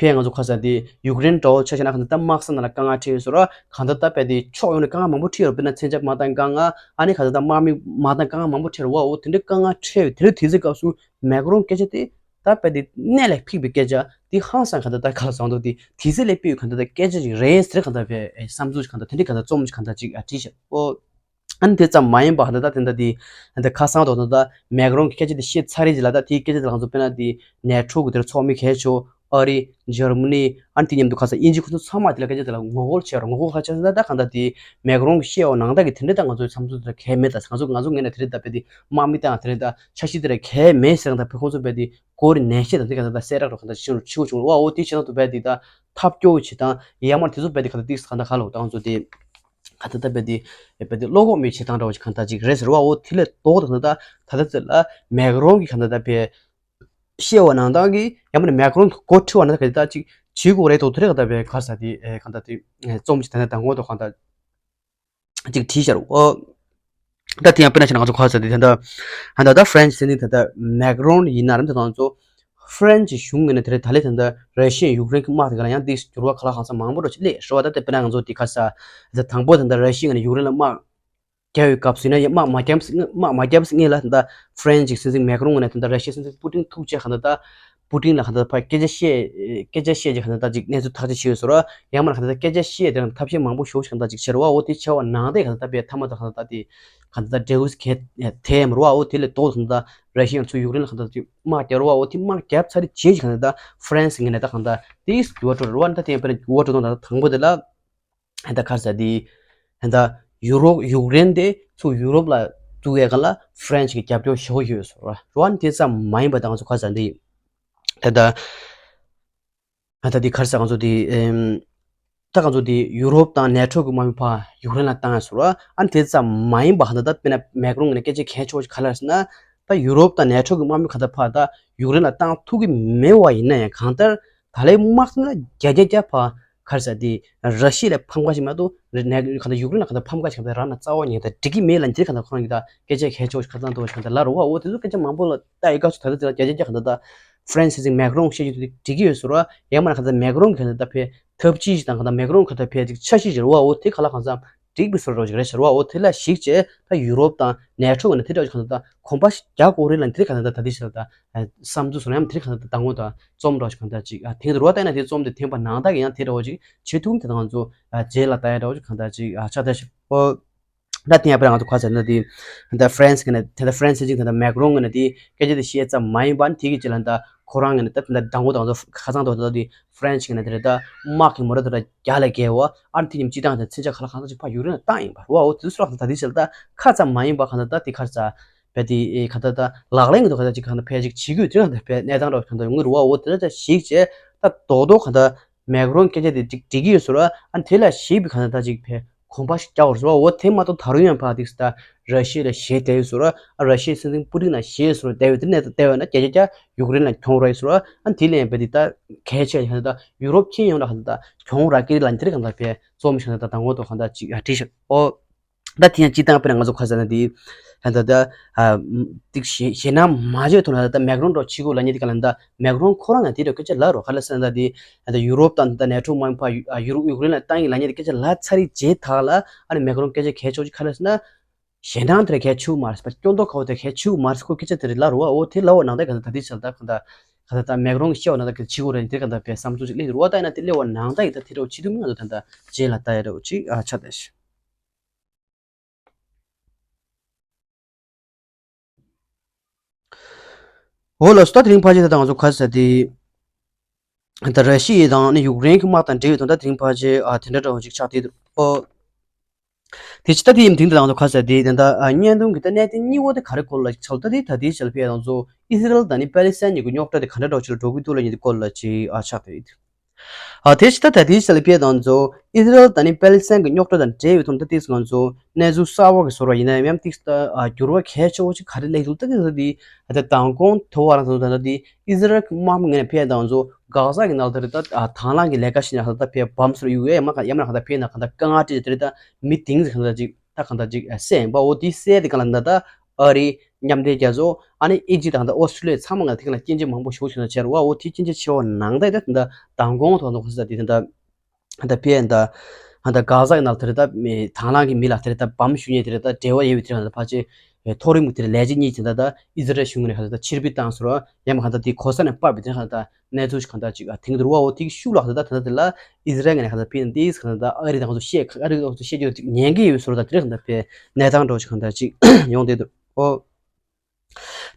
ཕེ་ང་ཚོ་ཁ་ས་དེ་ཡུཀ་རེན་འདྲ་བོ་ཆ་བཞག་ན་གང་ལྟར་ད་དམག་ས་ནང་ལ་དཀའ་ངལ་འཕྲད་ཡོད་ཟེར་ར། གང་ལྟར་ད་ཕེ་དེ་ཕྱོགས་ཡོངས་ནས་དཀའ་ངལ་མང་པོ་འཕྲད་ཡོད་ར། དཔེར་ན་མཚོན་ཆ་མ་བཏང་དཀའ་ངལ་ཨ་ནི་གང་ལྟར་ད་དམག་མི་མ་བཏང་དཀའ་ངལ་མང་པོ་འཕྲད་ར་བ། འོ་དེ་འདྲའི་དཀའ་ངལ་འཕྲད་ཡོད་དེ་རེད། དེ་ཚེ་སྐབས་སུ་མེག་རོན་སྐད་ཆ་དེ། ད་དཔེ་དེ་གནད་ལ་ཕིགས་པའི་སྐད་ཆ་དེ་ཧང་སང་ག་ད་ལྟ་ག་ལ་བཟང་འདུག་དེ་དེ་ཚེ་ལས་སྤེལ་བའི་ག་ད་ལྟ་སྐད་ཆ་ཞིག་རེད་ཟེར་ག་ད་བས་བསམ་ཚུལ་ག་ད་དེ་འདྲའི་ག་ད་རྩོམ་ག་ད་ཅིག་ཨ་བྲིས་ཤག་ཨོ། ཨ་ནི་དེ་ཙམ་མ་ཡིན་པ་ག་ད་ད་དེ་འདྲ་དེ་ད་ཁ་སང་དོ་ད་ད་མེག་རོན་གྱི་སྐད་ཆ་དེ་བཤད་ཚར་རེད་ཅིག་ལ་ད་དེའི་སྐད་ཆ་དེ་ལ་ང་ཚོ་དཔེར་ན་དེ་ནེ་ཊོ་གི་དེར་ཚོགས་མི་གལ་ཆེ་ཨ་རི་འཇར་མ་ནི་ཨ་ནི་དེ་མཉམ་དུ་ཁ་སང་དབྱིན་ཇི་ཁོ་ཚོ་ཚང་མ་དེ་ལ་སྐད་ཆ་དེ་ལ་ངོ་རྒོལ་བྱས་ར། ངོ་རྒོལ་ག་བྱས་ཟེར་ད་ད་ག་ད་དེ་མེག་རོན་གྱི་བཤད་འོ་ནང་ད་གི་དེ་འདྲ་ད་ང་ཚོའི་བསམ་ཚུལ་དེ་ལ་གལ་མེད། ད་ང་ཚོ་ང་ཚོ་ངས་ན་དེ་འདྲ་ད་དཔེ་དེ་དམག་མི་དང་དེ་འདྲ་ད་འཆར་གཞི་དེ་ལ་གལ་མེད་ཟེར་ན་ད་བོད་ཁོང་ཚོ་དཔེ་དེ། སྐོར་ནན་བཤད་དང་དེ་ག་ད་ད་གསལ་བསྒྲགས་རོགས་ག་ད་ཆེ་རུ་ཆེ་རུ་བྱུང་བ། འོ་དེ་བྱེད་སྟངས་དུ་བས་དེ་ད་ཐབས་སྐྱོ་བོ་བྱེད་སྟངས་ཡ་མར་དེ་ཚོ་བས་དེ་ག་ད་ཏིག་ག་ད་ག་ལོ་ད་ང་ཚོ་དེ་ག་ད་ད་བས་དེ་བས་དེ་བློ་ཁོག་མེད་བྱེད་སྟངས་འདྲ་བོ་ཞིག་ག་ད་ཅིག་རེད་ཟེར་བ། འོ་དེ་ལས་ལྡོག་ད་ག་ད་ད་ད་ད་ཚེ་ལ་མེག་རོན་གྱི་ག་ད་ད་བས་བཤད་བ་ནང་ད་གི་ཡ་མར་མེག་རོན་གྱི་འགོ་ཁྲི་བ་ན་ད་ག་ད་ཅིག་བྱེད་དགོས་རེད་དོ། དེ་རེད་ག་ད་བས་ག་ས་དེ་ག་ད་དེ་རྩོམ་ཅིག་ད་ད་ད་ངོ་ཐོག་ག་ད། ཅིག་བྲིས་ཤར་འོ། ད་དེ་ཡང་དཔེར་ན་ཆ་ན་ང་ཚོ་ག་ས་དེ་ད་ད་ད་ད་ཧྥ་རན་སི་ནི་ད་ད་མེག་རོན་ཡིན་ན་ར་འདི་ང་ཚོ་ཧྥ་རན་སི་གཞུང་ངོས་ནས་དེ་རེད་ད་ལས་ད་ད་ར་ཤི་ཡ་ཡུཀ་རེན་གྱི་དམག་དེ་ག་ལ་ཡང་འདི་འགྱུར་བ་ག་ལ་གང་ས་མང་པོ་རོ་ཅིག་སླེབས་རོ་བ། ད་དེ་དཔེར་ན་ང་ཚོ་དེ་ག་ས་ད་དང་པོ་ད་ད་ར་ཤི་ཡ་ངོས་ནས་ཡུཀ་རེན་ལ་དམག་རྒྱག་ཡོད་སྐབས་སུ་ཡིན་ན་ཡང་དམག་མ་རྒྱབ་དམག་མ་རྒྱབ་སྔོན་ལ་ད་ཧྥ་རན་སི་སྲིད་འཛིན་མེག་རོན་ངོས་ནས་ད་ད་ར་ཤི་ཡའི་སྲིད་འཛིན་པུ་ཏིན་ཐུག་བྱས་ག་ད་ད། པུ་ཏིན་ལ་ག་ད་ཕར་སྐད་ཆ་བཤད། སྐད་ཆ་བཤད་ཀྱི་ག་ད་ད་ཅིག་གནས་ཚུལ་ཐག་གཅོད་བྱས་ཡོད་ཟེར་རོ། ཡང་མ་ག་ད་ད་སྐད་ཆ་བཤད་དེ་རང་ཐབས་ཤེས་མང་པོ་ཞེ་པོ་ཞིག་ག་ད་ཅིག་བྱས་རོ་བ། འོ་དེ་བྱས་པ་ནང་དེ་ག་ད་ད་པའི་མཐའ་མ་ད་ག་ད་ད་དེ་ག་ད་ད་འབྲས་བུ་གལ་ཐེབས་མ་རོ་བ། འོ་དེ་ལས་ལྡོག་ག་ད་ད་ར་ཤི་ཡ་ཚོ་ཡུཀ་རེན་ལ་ག་ད་ཅིག་དམག་རྒྱབ་རོ་བ། འོ་དེ་དམག་རྒྱབ་ཚར་རེ་རྗེས་ཀྱི་ག་ད་ད་ཧྥ་རན་སི་ངོས་ནས་ད་ག་ད་དེ་འགྱུར་བ་འགྲོ་རོ་བ། ད་དེ་ཡང་དཔེར་ན་འགྱུར་བ་འགྲོ་སྟངས་ད་ད་དང་པོ་དེ་ལ། ད་ག་ས་དེ་ད་ཡུ་རོབ་ཡུཀ་རེན་དེ་ཚུར་ཡུ་རོབ་ལ་བཙུགས་ཡས་ག་ལ་ཧྥ་རན་སི་གི་རྒྱབ་སྐྱོར་ཞེ་པོ་ཡོད་ཟེར་རོ་བ། འོ་ཨ་ནི་དེ་ཙམ་མ་ཡིན་པ་ད་ང་ཚོ་ག་ས་དེ་ད་ད་ད་དེ་ག་ས་ང་ཚོ་དེ་ཨེམ། ད་ང་ཚོ་དེ་ཡུ་རོབ་དང་ནེ་ཊོ་གི་དམག་མི་ཕར་ཡུཀ་རེན་ལ་བཏང་ཡ་ཟེར་རོ་བ། ཨ་ནི་དེ་ཙམ་མ་ཡིན་པ་ཧ་ད་ད་དཔེར་ན་མེག་རོན་ངོས་ནས་སྐད་ཆ་གལ་ཆེ་བོ་ཞིག་ག་ལ་ཟེར་ན། ད་ཡུ་རོབ་དང་ནེ་ཊོ་གི་དམག་མི་ག་ད་ཕར་ད་ཡུཀ་རེན་ལ་བཏང་ཐུབ་ཀྱི་མེད་པ་ཡིན་ན་ཡང་གང་ལྟར་ད་ལའི་དམག་ས་ན་བརྒྱ་ཆ་བརྒྱ་ཕར་ག་རེ་ཟེར་དེ་ར་ཤི་ཡ་ལ་ཕམ་ཁ་ཞིག་མ་གཏོགས་ནེ་ག་ད་ཡུཀ་རེན་ལ་ག་ད་ཕམ་ཁ་ཞིག་ག་ད་རག་ན་རྩ་བ་ཉིད་ད་འགྲིག་གི་མེད་ལབ་འདི་ག་ད་ཁོ་རང་གི་ད་སྐད་ཆ་གལ་ཆེ་བོ་ཞིག་ག་ད་འདུག་ཞིག་ག་ད་ལབ་རོ་བ། འོ་དེ་ཚོ་སྐད་ཆ་མང་པོ་ལ་ད་ཨི་ག་ཚོ་ད་ད་དེ་ལ་བརྒྱ་ཆ་བརྒྱ་ག་ད་ད་ཧྥ་རན་སི་སྲིད་འཛིན་མེག་རོན་བཤད་རྒྱུ་དེ་འགྲིག་གི་ཡོད་ཟེར་རོ་བ། ཡང་མ་ན་ག་ད་མེག་རོན་གི་ག་ད་ད་ཕེ་ཐབས་ཇུས་ཞིག་དང་ག་ད་མེག་རོན་ག་ད་ཕེ་ཅིག་འཆར་གཞི་ཞིག་རེད་བ། འོ་དེ་ག་ལ་གང་འཚམ་འགྲིག་པའི་བཟོ་འདྲ་ཞིག་རེད་ཟེར་བ། འོ་དེ་ལ་གཞིགས་བྱས་ད་ཡུ་རོབ་དང་ནེ་ཊོ་ངོས་ནས་དེ་འདྲ་ཞིག་ག་ད་ད་གོམ་པ་ཞིག་རྒྱག་དགོས་རེད་ལབ་དེ་ག་ད་ད་ད་དེ་ཞིག་ལ་ད་བསམ་ཚུལ་བཟོ་ན་ཡང་དེ་ག་ད་ད་ད་ངོ་ད་རྩོམ་འདྲ་ཞིག་ག་ད་ཅིག་ཐེངས་དུ་རོ་བ་བལྟས་ན་དེ་རྩོམ་དེ་ཐེངས་པ་ནང་ད་གི་ཡང་དེ་འདྲ་བ་ཅིག་བྱེད་ཐུབ་དེ་ད་ང་ཚོ་རྗེས་ལ་ད་ཡ་འདྲ་བ་ཅིག་ག་ད་ཅིག་ཆགས་ད་ཞིག་ཨོ། ད་དེ་ཡང་དཔེར་ང་ཚོ་ག་ཟེར་ན་དེ་ད་ཧྥ་རན་སི་ངོས་ནས་དེ་ད་ཧྥ་རན་སི་ཅིག་དེ་ད་མེག་རོན་ངོས་ནས་དེ་སྐད་ཆ་དེ་བཤད་ཙམ་མ་ཡིན་པ་ནི་དེ་གི་རྗེས་ལ་ད་ཁོ་རང་ངོས་ནས་ད་དེ་ད་དང་པོ་དང་ཚོ་ཁ་སང་དང་ད་དེ་ཧྥ་རན་སི་ངོས་ནས་དེ་ད་དམག་གི་མོ་ར་དེ་ད་རྒྱ་ལ་བརྒལ་བ། ཨ་ནི་དེ་ཉིན་སྤྱི་བཏང་དེ་མཚོན་ཆ་ག་ལ་གང་ཚ་ཅིག་ཕར་ཡུཀ་རེན་ལ་བཏང་ཡིན་པ་རེད་བ། འོ་དེ་ཚོ་ད་དེ་ཚོ་ད་ཁ་ཙམ་མ་ཡིན་པ་ག་ད་ད་དེ་ག་ས་བས་དེ་ག་ད་ད་ལག་ལེན་གི་ཐོག་ག་ད་ཅིག་ག་ད་ཕལ་ཆེར་བྱེད་དགོས་དེ་ད་ཕལ་གནས་སྟངས་འདྲ་བ་ག་ད་ཡོང་གི་རེད་བ། འོ་དེ་ད་ཅིག་གཞིགས་བྱས་ད་རྡོག་རྡོག་ག་ད། མེག་རོན་སྐད་ཆ་དེ་འགྲིག་འགྲིག་གི་ཡོད་ཟེར་བ། ཨ་ནི་དེ་ལ་གཞིགས་པའི་ག་ད་ད་ཅིག་ཕེ་གོམ་པ་ཞིག་རྒྱག་དགོས་ཟེར་བ། འོ་དེ་མ་གཏོགས་ད་རུང་ཡང་ཕར་དེ་ད་ར་ཤི་ཡ་ལ་ཞེད་བསྡད་ཡོད་ཟེར་བ། ཨ་ར་ཤི་ཡའི་སྲིད་འཛིན་པུ་ཏིན་ལ་ཞེད་ཟེར་བ་བསྡད་ཡོད། དེ་ནས་ད་བསྡད་ཡོད་ན་བརྒྱ་ཆ་བརྒྱ་ཡུཀ་རེན་ལ་གྱོང་རག་ཡོད་ཟེར་བ། ཨ་ནི་དེ་ལ་ཡང་ཕེ་དེ་ད་གལ་ཆེ་ཡང་ད་ཡུ་རོབ་ཁྱོན་ཡོངས་ལ་ག་ད་ད་གྱོང་རག་གི་རེད་ལབ་དེ་རིགས་ག་ད་ཕེ་རྩོམ་ཞིག་ག་ད་ད་ངོ་ཐོག་ག་ད་ཅིག་ཨ་བྲིས་ཤག་ཨོ། ད་དེ་ཡང་སྤྱི་བཏང་དཔེར་ན་ང་ཚོ་ག་ཟེར་ན་དེ། ད་ད་ད་ཨ་ཏིག་ཞེ་ཞེད་སྣང་མ་བྱེད་ཐུབ་ན་ད་མེག་རོན་འདྲ་བོ་ཕྱིར་རྒོལ་ལབ་མཁན་དེ་ག་ལ་ད་མེག་རོན་ཁོ་རང་ཡང་དེ་འདྲ་སྐད་ཆ་ལབ་རོགས། ག་ལ་ཟེར་ན་ད་དེ་ད་ད་ཡུ་རོབ་དང་ད་ནེ་ཊོ་དམག་མི་ཕར་ཡུ་ཡུ་རོབ་ཡུཀ་རེན་ལ་བཏང་ཡིན་ལབ་མཁན་དེ་སྐད་ཆ་ལབ་ཚར་རེད་བྱས་ཐག་ལ་ཨ་ནི་མེག་རོན་སྐད་ཆ་གལ་ཆེ་བོ་ཅིག་ག་ལ་ཟེར་ན། ཞེད་སྣང་དེ་ར་གལ་ཆེ་བོ་མ་རེད་པ། སྐྱོན་འདོགས་དཀའ་བོ་དེ་གལ་ཆེ་བོ་མ་རེད། ཁོ་སྐད་ཆ་དེ་རེད་ལབ་རོགས། འོ་དེ་ལབ་པ་ནང་ད་ག་ད་ད་དེ་ཆ་ད་ག་ད་ག་ད་ད་མེག་རོན་གྱིས་བཤད་པ་ནང་ད་གལ་ཆེ་བོ་རེད། དེ་ག་ད་བས་བསམ་ཚུལ་ཅིག་སླེབས་རོགས། ད་ཡིན་ན་དེ་སླེབས་པ་ནང་ད་ཡིན་ད་དེ་རོགས་བྱེད་ཐུབ་མིན་ང་ཚོ་ད་ད་རྗེས་ལ་ལྟ་ཡ་རོགས་ཅིག་ཨ་ཆ་ད་ཤི། འོ་ལགས་སོ། ད་དེ་རིང་ཕལ་ཆེར་ད་ང་ཚོ་ག་ཟེར་དེ། ད་ར་ཤི་ཡ་དང་ནི་ཡུཀ་རེན་གྱི་དམག་དང་འབྲེལ་བའི་དོན་དག་དེ་རིང་ཕལ་ཆེར་ཨ་དེ་འདྲ་འདྲ་བོ་ཅིག་ཆགས་བསྡད་འདུག་ཨོ། དེ་ཕྱི་ད་དེ་ཡིན་དེང་དུ་ང་ཚོ་ག་ཟེར་དེ་དེ་འདྲ་ཨ་བརྙན་ཐུང་གི་ད་གནད་དོན་གཉིས་པོ་དེ་ག་རེ་སྐོར་ལ་ཆགས་ད་དེ་ད་དེའི་ཞལ་ཕྱེ་ང་ཚོ་ཨི་སི་རལ་དང་ནི་པེ་ལི་སི་ཐན་གཉིས་ཀྱི་རྙོག་དྲ་དེ་ག་འདྲ་འདྲ་བོ་ཅིག་ལ་འགྲོ་གི་འདུག་ལབ་མཁན་དེ་སྐོར་ལ་ཅིག་ཨ་ཆགས་བསྡད་ཡོད། ཨ་དེ་ཕྱི་ད་ད་དེའི་ཞལ་ཕྱེ་ང་ཚོ་ཨི་སི་རལ་དང་ནི་པེ་ལི་སི་ཐན་གྱི་རྙོག་དྲ་དང་འབྲེལ་བའི་དོན་དག་དེ་ང་ཚོ་གནས་ཚུལ་གསར་པ་གི་བཟོ་འདྲ་ཡིན་ན་ཡང་དེ་ད་ཨ་འགྱུར་བ་གལ་ཆེ་བོ་ཅིག་ག་རེ་སླེབས་འདུག་ད་དེ་ད་དེ་ད་མདང་དགོང་དོ་བ་རང་ཚོ་ད་ད་དེ། ཨི་ཟི་རལ་གྱི་དམག་མི་ངོས་ནས་ཕེབས་དང་ཚོ་གྷ་ཟ་གི་ནང་ལ་དེ་རེད་ད་དང་བླངས་ཀྱི་ལས་ཀ་ཞིག་ན་ད་ཕེབས་བམ་སོར་ཡུ་ཨེ་མ་ག་ཡ་མ་ག་ད་ཕེབས་ན་ག་ད་དཀའ་ངལ་འཕྲད་དེ་རེད་ད་མི་དེང་ཟིག་ག་ད་ཅིག་ད་ག་ད་ཅིག་བསད་ཡིན་པ། འོ་དེ་བསད་དེ་ག་ལ་ད་ད་ཨ་རི་མཉམ་འབྲེལ་རྒྱལ་ཚོགས་ཨ་ནི་ཨི་ཇིབ་དང་ད་ཨོ་སི་ཁྲུ་ལི་ཡ་ཚང་མ་ང་དེ་ག་ལ་སྐྱོན་བརྗོད་མང་པོ་ཞུ་ཞུ་ན་བྱས་ར་བ། འོ་དེ་སྐྱོན་བརྗོད་ཆེ་བ་ནང་ད་ད་ད་མདང་དགོང་ཐོག་ནས་ག་ས་དེ་ད་ད། ད་ཕེ་ཨན་ད། ཨ་ད་གྷ་ཟ་གི་ནང་དེ་རེད་ད་མི་དང་བླངས་ཀྱི་མི་ལ་དེ་རེད་ད་བམ་གཞུ་ཉེ་དེ་རེད་ད་འབྲེལ་བ་ཡོད་པའི་དེ་རེད་ད་ཕལ་ཆེར་མཐོ་རིམ་གྱི་དེ་རེད་ལས་བྱེད་གཉིས་དེ་ད་ད་ཨི་ཟི་རལ་གཞུང་ནས་ག་ད་ད་ཕྱིར་འབུད་བཏང་སོང་ར་ཡང་མ་ག་ད་དེ་གོ་ས་ནས་སྤར་བའི་དེ་ག་ད་གནས་ཚུལ་ཞིག་ག་ད་ཅིག་ཨ་དེང་དུ་རུ་བ། འོ་དེ་གི་ཤུགས་ལ་ག་ད་ད་ད་དེ་ལ་ཨི་ཟི་རལ་ངོས་ནས་ག་ད་ཕེ་ཨན་དེ་ག་ད་ད་ཨ་རི་དང་ང་ཚོ་བཤད་ཨ་རི་དང་ང་ཚོ་བཤད་རྒྱུ་ཉན་གི་ཡོད་སོང་ར་ད་དེ་རེད་ག་ད་ཕེ་གནས་སྟངས་འགྲོ་ཞིག་ག་ད་ཅིག་ཡོང་བསྡད་འདུག་ཨོ།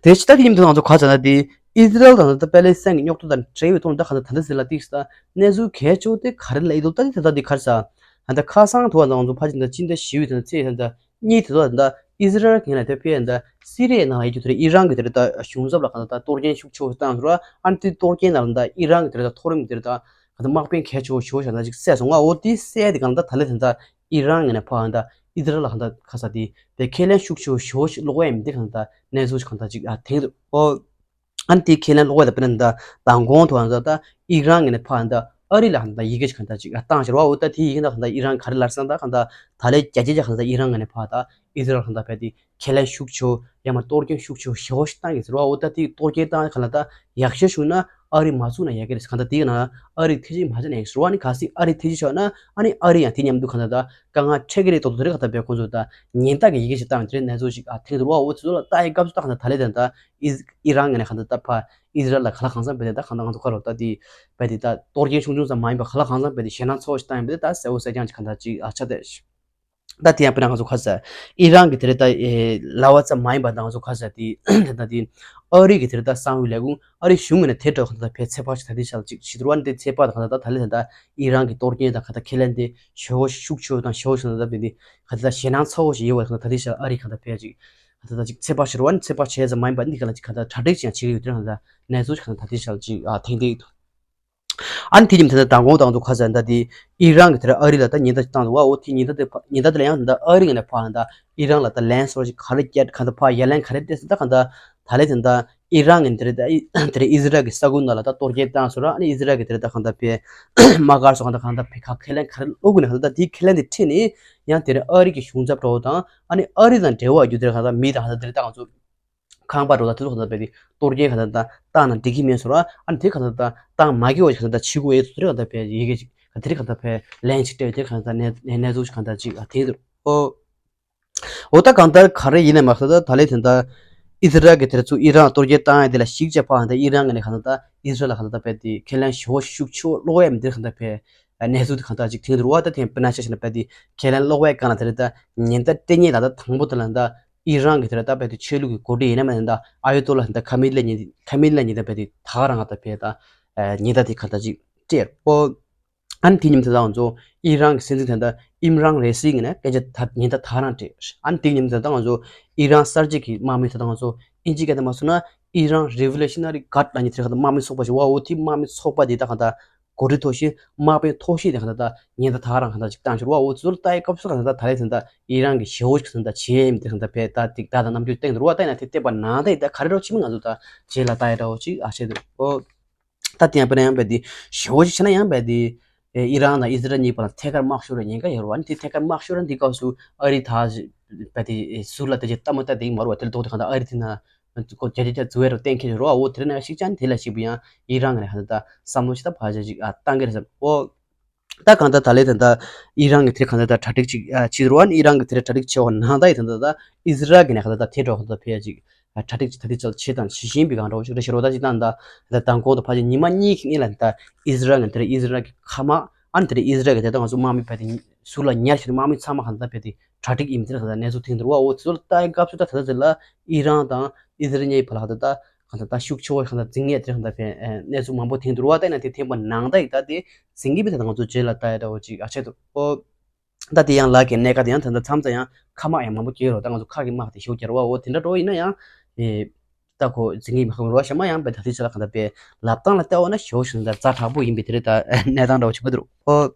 དེ་ཕྱི་ད་དེ་ཉིན་དུ་ང་ཚོ་ག་ཚོད་ན་དེ་ཨི་ཟི་རལ་དང་ད་པེ་ལེ་སི་ཐན་གྱི་རྙོག་དྲ་དང་འབྲེལ་བའི་ཐོག་ནས་ད་ག་ཚོད་ད་ལྟ་ཟེར་ལ་ཏིག་ས་གནས་ཚུལ་གལ་ཆེ་བོ་དེ་ག་རེ་ལ་ཨི་དོ་ད་དེ་ད་ལྟ་དེ་ག་རེ་ཟ་ཨ་ད་ཁ་སང་དུ་བ་ང་ཚོ་ཕ་ཅིན་ད་ཕྱི་ཟླ་བཞི་པའི་ད་ཚེས་ད་གཉིས་དེ་ཚོ་ད་ཨི་ཟི་རལ་གྱི་ནང་དེ་ཕེ་ད་སི་རི་ཡའི་ནང་ལ་ཡོད་རྒྱུ་དེ་ཨི་རན་གྱི་དེ་ད་གཞུང་ཚབ་ལ་ག་ད་གཏོར་སྐྱོན་ཤུགས་ཆེ་བོ་བཏང་ཟེར་བ། ཨ་ནི་དེ་གཏོར་སྐྱོན་ནང་ད་ཨི་རན་གྱི་དེ་ད་མཐོ་རིམ་གྱི་དེ་ད་ག་ད་དམག་དཔོན་གལ་ཆེ་བོ་ཞེ་བོ་ཞིག་ད་ཅིག་བསད་སོང་ང་། འོ་དེ་བསད་དེ་ག་ད་ད་ལེ་ད་ད་ཨི་རན་ངོས་ནས་ཕར་ཨ་ད་ཨི་ཟི་རལ་ལ་གང་ལྟར་ཁ་ས་དེ་དེ་ཁས་ལེན་ཤུགས་ཆེ་བོ་ཞེ་བོ་ཞིག་སློག་ཡ་མིན་དེ་གང་ལྟར་གནས་ཚུལ་ཞིག་གང་ལྟར་ཅིག་ཨ་དེང་དུ་ཨོ། ཨ་ནི་དེ་ཁས་ལེན་སློག་ཡ་ད་དཔེར་ན་ད་མདང་དགོང་དུ་ཨ་ད་ད་ཨི་རན་ངོས་ནས་ཕར་ཨ་ད་ཨ་རི་ལ་གང་ལྟར་ཡི་གེ་ཞིག་གང་ལྟར་ཅིག་ཨ་བཏང་ཞེས་ར་བ། འོ་ད་དེ་ཡི་གེ་ད་གང་ལྟར་ཨི་རན་ག་རེ་ལབ་སོང་ད་གང་ལྟར་ད་ལས་རྒྱ་ཆེ་ཆ་གང་ལྟར་ཨི་རན་ངོས་ནས་ཕར་ད་ཨི་ཟི་རལ་གང་ལྟར་ཕར་དེ་ཁས་ལེན་ཤུགས་ཆེ་བོ་ཡང་མ་གཏོར་སྐྱོན་ཤུགས་ཆེ་བོ་ཞེ་བོ་ཞིག་བཏང་གི་ཟེར་བ། འོ་ད་དེ་གཏོར་སྐྱོན་བཏང་གང་ལ་ད་ཡག་ཤོས་བྱུང་ན་ཨ་རི་མ་བཙུགས་ན་ཡག་གི་རེད། གང་ལྟར་དེ་ག་ན་ཨ་རི་ཐེ་ཇུས་མ་བྱས་ན་ཡག་ཟེར་བ། ཨ་ནི་གལ་སྲིད་ཨ་རི་ཐེ་ཇུས་བྱས་ན་ཨ་ནི་ཨ་རི་ཡང་དེ་མཉམ་དུ་གང་ལྟར་ད་དཀའ་ངལ་འཕྲད་ཀྱི་རེད་མདོག་མདོག་དེ་རེད། གང་ལྟར་བས་ཁོང་ཚོ་ད་ཉེན་བརྡ་གི་ཡི་གེ་ཞིག་བཏང་དེ་རེད། གནས་ཚུལ་ཞིག་ཨ་ཐེངས་དུ་རུ་བ། འོ་དེ་ཚོ་ལ་ལྟ་ཡི་སྐབས་སུ་ད་གང་ལྟར་ད་ལེ་ད་ད་ཨི་ཨི་རན་ངོས་ནས་གང་ལྟར་ད་ཕར་ཨི་ཟི་རལ་ལ་ག་ལ་གང་འཚམ་བས་ད་གང་ལྟར་ང་ཚོ་ག་རོ་ད་དེ་བས་དེ་ད་གཏོར་སྐྱོན་ཆུང་ཆུང་ཙམ་མ་ཡིན་པ་ག་ལ་གང་འཚམ་བས་དེ་ཞེད་སྣང་ཚ་བོ་ཞིག་བཏང་ཡིན་པས་ད་གསལ་བོ་གསལ་རྐྱང་ཞིག་གང་ལྟར་ཅིག་ཨ་ཆ་དེ། ད་དེ་ཡང་དཔེར་ན་ང་ཚོ་ག་ཟེར་ཨི་རན་གྱི་དེ་རེད་ད་ལབ་པ་ཙམ་མ་ཡིན་པ་དང་ང་ཚོ་ག་ཟེར་དེ་ད་དེ་ཨ་རི་གི་དེ་རེད་ད་གསང་བའི་ལས་ཁུངས་ཨ་རི་གཞུང་ངོས་ནས་དེ་འདྲ་གང་ལྟར་ཕར་ཚོད་དཔག་ཞིག་ད་དེ་ཤར་ཅིག་ཞིག་འདུག་བ། ནི་དེ་ཚོད་དཔག་གང་ལྟར་ད་ལེ་ད་ད་ཨི་རན་གྱི་གཏོར་སྐྱོན་དང་གང་ལྟར་ཁས་ལེན་དེ་ཞེ་བོ་ཤུགས་ཆེ་བོ་དང་ཞེ་བོ་ཞིག་ད་ད་དེ་གང་ལྟར་ཞེད་སྣང་ཚ་བོ་ཞིག་ཡོད་པ་གང་ལྟར་ད་དེ་ཤར་ཨ་རི་གང་ལྟར་ཕར་ཅིག་གང་ལྟར་ད་ཅིག་ཚོད་དཔག་ཞིག་རུ་བ། ནི་ཚོད་དཔག་བྱས་ཙམ་མ་ཡིན་པ་འདི་གང་ལྟར་ཅིག་གང་ལྟར་གྲ་སྒྲིག་ཅིག་ཡོད་དེ་གང་ལྟར་གནས་ཚུལ་གང་ལྟར་ད་དེ་ཤར་ཅིག་ཨ་ཐེངས་དེ་ཨ་ནི་དེ་ཉིན་དེ་འདྲ་མདང་དགོང་དང་དུ་ཁ་ཟས་འདྲ་དེ་ཨི་རན་གྱི་དེར་ཨ་རི་ལ་ད་ཉེན་བརྡ་བཏང་འདུག་བ། འོ་དེ་ཉེན་བརྡ་དེ་ཉེན་བརྡ་དེ་ལ་ཡང་འདྲ་ཨ་རི་ངོས་ནས་ཕར་འདྲ་ཨི་རན་ལ་ད་ལན་སོར་ཞིག་ག་རེ་བསྐྱལ་གང་ལྟར་ཕར་ཡ་ལན་ག་རེ་སྤྲད་ཟེར་ད་གང་ལྟར་ད་ལས་དེ་འདྲ་ཨི་རན་གྱི་དེར་ད་དེར་ཨི་ཟི་རལ་གྱི་ས་ཁུལ་ནང་ལ་ད་གཏོར་སྐྱོན་བཏང་སོང་ར། ཨ་ནི་ཨི་ཟི་རལ་གྱི་དེར་ད་གང་ལྟར་ཕར་དམག་སྒར་སོགས་གང་ལྟར་གང་ལྟར་ཕར་ཁ་ཁས་ལེན་ག་རེ་བླུག་དགོས་ན་གང་ལྟར་ད་དེའི་ཁས་ལེན་དེ་ཁྲིད་ནས་ཡང་དེར་ཨ་རི་གི་གཞུང་ཚབ་འགྲོ་བ་དང་ཨ་ནི་ཨ་རི་དང་འབྲེལ་བ་ཡོད་དེར་གང་ལྟར་མི་དང་གང་ལྟར་དེར་ད་ང་ཚོ། ཁང་པ་འགྲོ་ད་དེ་ཚོ་གང་ལྟར་བས་དེ་གཏོར་སྐྱོན་གང་ལྟར་ད་བཏང་ན་འགྲིག་གི་མེད་སོང་ར། ཨ་ནི་དེ་གང་ལྟར་ད་བཏང་མ་དགོས་པ་གང་ལྟར་ད་ཕྱི་དགོས་ཡས་ཚོ་དེ་གང་ལྟར་བས་ཡི་གེ་ཅིག་དེ་གང་ལྟར་བས་ལན་ཅིག་སྤྲད་དེ་གང་ལྟར་གནས་གནས་ཚུལ་གང་ལྟར་ཅིག་ཨ་དེ་འདུག་ཨོ། འོ་ད་གང་ལྟར་ག་རེ་ཡིན་ན་མ་ཟད་ད་ད་ལས་དེ་ད་ཨི་ཟི་རལ་གྱི་དེར་ཚུར་ཨི་རན་གཏོར་སྐྱོན་བཏང་ཡས་དེ་ལ་གཞིགས་བྱས་ཕར་གང་ལྟར་ཨི་རན་གྱི་ནས་གང་ལྟར་ད་ཨི་ཟི་རལ་ལ་གང་ལྟར་ད་བས་དེ་ཁས་ལེན་ཞེ་བོ་ཤུགས་ཆེ་བོ་སློག་ཡས་མི་འདིར་གང་ལྟར་བས། གནས་ཚུལ་དེ་གང་ལྟར་ཅིག་ཐེངས་དུ་རུ་བ་ད་ཐེངས་དཔེར་ན་ཆ་བཞག་ན་བས་དེ་ཁས་ལེན་སློག་པའི་སྒང་ལ་དེ་རེད་ད་ཉེན་བརྡ་སྤྲད་མཁན་ད་ལྟ་དང་པོ་དེ་ལ་ད་ཨི་རན་གྱི་དེ་རེད་ད་བས་དེ་ཆོས་ལུགས་ཀྱི་འགོ་ཁྲིད་ཡིན་ན་མིན་ན་ད་ཨ་ཡོ་ཏོ་ལ་ད་ཁ་མི་ལ་ཉེ་ཁ་མི་ལ་ཉེ་ད་བས་དེ་ད་ག་རང་ད་བས་ད་ཉེན་བརྡ་དེ་གང་ལྟར་ཅིག་སྤྲད་ཨོ། ཨ་ནི་དེ་ཉིན་དེ་དང་ཚོ་ཨི་རན་གྱི་སྲིད་འཛིན་དེ་ད་ཨིམ་རན་རེ་སི་ངོས་ནས་སྐད་ཆ་ད་ཉེན་བརྡ་ད་ག་རང་སྤྲད། ཨ་ནི་དེ་ཉིན་དེ་དང་ཚོ་ཨི་རན་གསར་བརྗེ་གི་དམག་མི་དེ་དང་ཚོ་ཨིན་ཇི་སྐད་དུ་མ་སོང་ན་ཨི་རན་རི་ཝོ་ལུ་ཤི་ན་རི་གཱར་ཌ་ལབ་མཁན་དེ་གང་ལྟར་དམག་མི་ཚོགས་པ་ཞིག་བ། འོ་དེ་དམག་མི་ཚོགས་པ་དེ་ད་གང་ལྟར་འགོ་ཁྲིད་ཐོག་ཤིང་དམག་དཔོན་ཐོག་ཤིང་དེ་གང་ལྟར་ད་ཉེན་བརྡ་ད་ག་རང་གང་ལྟར་ཅིག་བཏང་ཤོར་བ། འོ་ཚོར་ལྟ་ཡི་སྐབས་སུ་གང་ལྟར་ད་ད་རེས་ད་ཨི་རན་གྱི་ཞེ་བོ་ཞིག་ད་བྱེད་ཡས་དེ་གང་ལྟར་བས་ད་ཏིག་ད་ད་རྣམ་འགྱུར་བསྟན་འདུག་བ། ད་ཡིན་ན་དེ་བལྟས་པ་ནང་ད་ཡིན་ད་ག་རེ་རོགས་ཕྱི་མི་ང་ཚོ་ད་རྗེས་ལ་ལྟ་ཡི་འདྲ་བོ་ཅིག་ཨ་བྱེད་འདུག་ཨོ། ད་དེ་ཡང་དཔེར་ན་ཡང་བས་དེ་ཞེ་བོ་ཞིག་བྱས་ན་ཡང་བས་དེ་ ཨི་རན་དང་ཨི་ཟི་རལ་གཉིས་བར་ལ་ཐད་ཀར་དམག་ཤོར་བའི་ཉེན་ཁ་ཡོད་རེད་བ། ཨ་ནི་དེ་ཐད་ཀར་དམག་ཤོར་ན་འདི་སྐབས་སུ་ཨ་རི་ད་བ་དེ་ཟུར་ལ་དེ་ཅིག་ལྟ་མ་ལྟ་དེ་ཡིན་མ་རེད་བ། དེ་ལ་ལྡོག་དེ་གང་ལྟར་ཨ་རི་དེ་ན་ཁོ་བརྒྱ་ཆ་བརྒྱ་འཛུལ་བའི་རོ་གཏན་འཁེལ་རེད་བ། འོ་དེ་ནས་ཤིག་ཅན་དེ་ལ་ཞིག་པ་ཡང་ཨི་རན་གི་ནས་གང་ལྟར་བསམ་བློ་ཞིག་ད་ཕལ་ཆེར་ཅིག་བཏང་གི་རེད་བསམ། འོ། ད་གང་ལྟར་ད་ལས་ད་ལྟ་ཨི་རན་གྱི་དེ་གང་ལྟར་ད་གྲ་སྒྲིག་ཅིག་ཨ་བྱེད་རོགས། ཨ་ནི་ཨི་རན་གྱི་དེ་གྲ་སྒྲིག་བྱེད་འོག་ནང་ད་ཡི་ད་ལྟ་ད་ཨི་ཟི་རལ་གྱི་ནས་གང་ལྟར་ད་དེ་འགྲོ་གང་ལྟར་ཕེ་ཅིག་ཨ་གྲ་སྒྲིག་ཅིག་ད་དེ་ཅིག་བྱེད་དང་བྱེད་བཞིན་པའི་སྒང་འགྲོ་ཅིག་རེད་ཤི་རོགས། ད་ཅིག་ད་ད་ད་མདང་དགོང་དུ་ཕ་ཅིག་ཉི་མ་གཉིས་ཀྱི་སྔོན་ལ་ད་ཨི་ཟི་རལ་གྱི་དེ་ཨི་ཟི་རལ་གྱི་མཁའ་དམག་ཨ་ནི་དེ་ཨི་ཟི་རལ་གྱི་དེ་ད་ང་ཚོ་དམག་མི་ཕ་དེ་ཟུར་ལ་ཉར་ཞིག་དམག་མི་ཚང་མ་གང་ལྟར་ཕེ་དེ་གྲ་སྒྲིག་ཡིན་མི་དེ་གང་ལྟར་གནས་ཚུལ་ཐོན་འདུག་བ། འོ་དེ་ཚོ་ལ་ལྟ་ཡི་སྐབས་སུ་ད་ད་ད་ཅིག་ལ་ཨི་རན་དང་ཨི་ཟི་རལ་གཉིས་བར་ལ་གང་ལྟར་ད། གང་ལྟར་ད་ཤུགས་ཆེ་བོ་གང་ལྟར་འཛིང་ངེས་དེ་གང་ལྟར་ཕན་གནས་ཚུལ་མང་པོ་ཐེངས་འདུག་བ། ད་ཡིན་ན་དེ་ཐེངས་པ་ནང་ད་ཡིག་ད་དེ་འཛིང་གི་མི་དེ་ད་ང་ཚོ་རྗེས་ལ་ལྟ་ཡ་འདྲ་བོ་ཅིག་ཨ་ཆེད་དུ་ཨོ། ད་དེ་ཡང་ལ་གི་གནད་ཀ་དེ་ཡང་ད་ལྟ་མཚམས་ད་ཡང་ཁ་དམག་ཡང་མང་པོ་སྐྱེས་རོགས། ད་ང་ཚོ་ཁ་གི་དམག་དེ་ཞོ་རྒྱ་རོགས་འོ་དེ་འདྲ་འགྲོ་ཡིན་ན་ཡང་ཨེ། ད་ཁོ་འཛིང་གི་མི་ཁ་རོགས་ཞེ་མ་ཡང་པའི་ད་དེ་ཚོ་ལ་གང་ལྟར་པའི་ལབ་སྟངས་ལ་ལྟ་བ་ན་ཞོ་ཞུ་ན་ད་རྫ་དྲག་པོ་ཡིན་པའི་དེ་རེད། ད་གནས་སྟངས་འདྲ་བོ་ཅིག་མ་འདུག་ཨོ།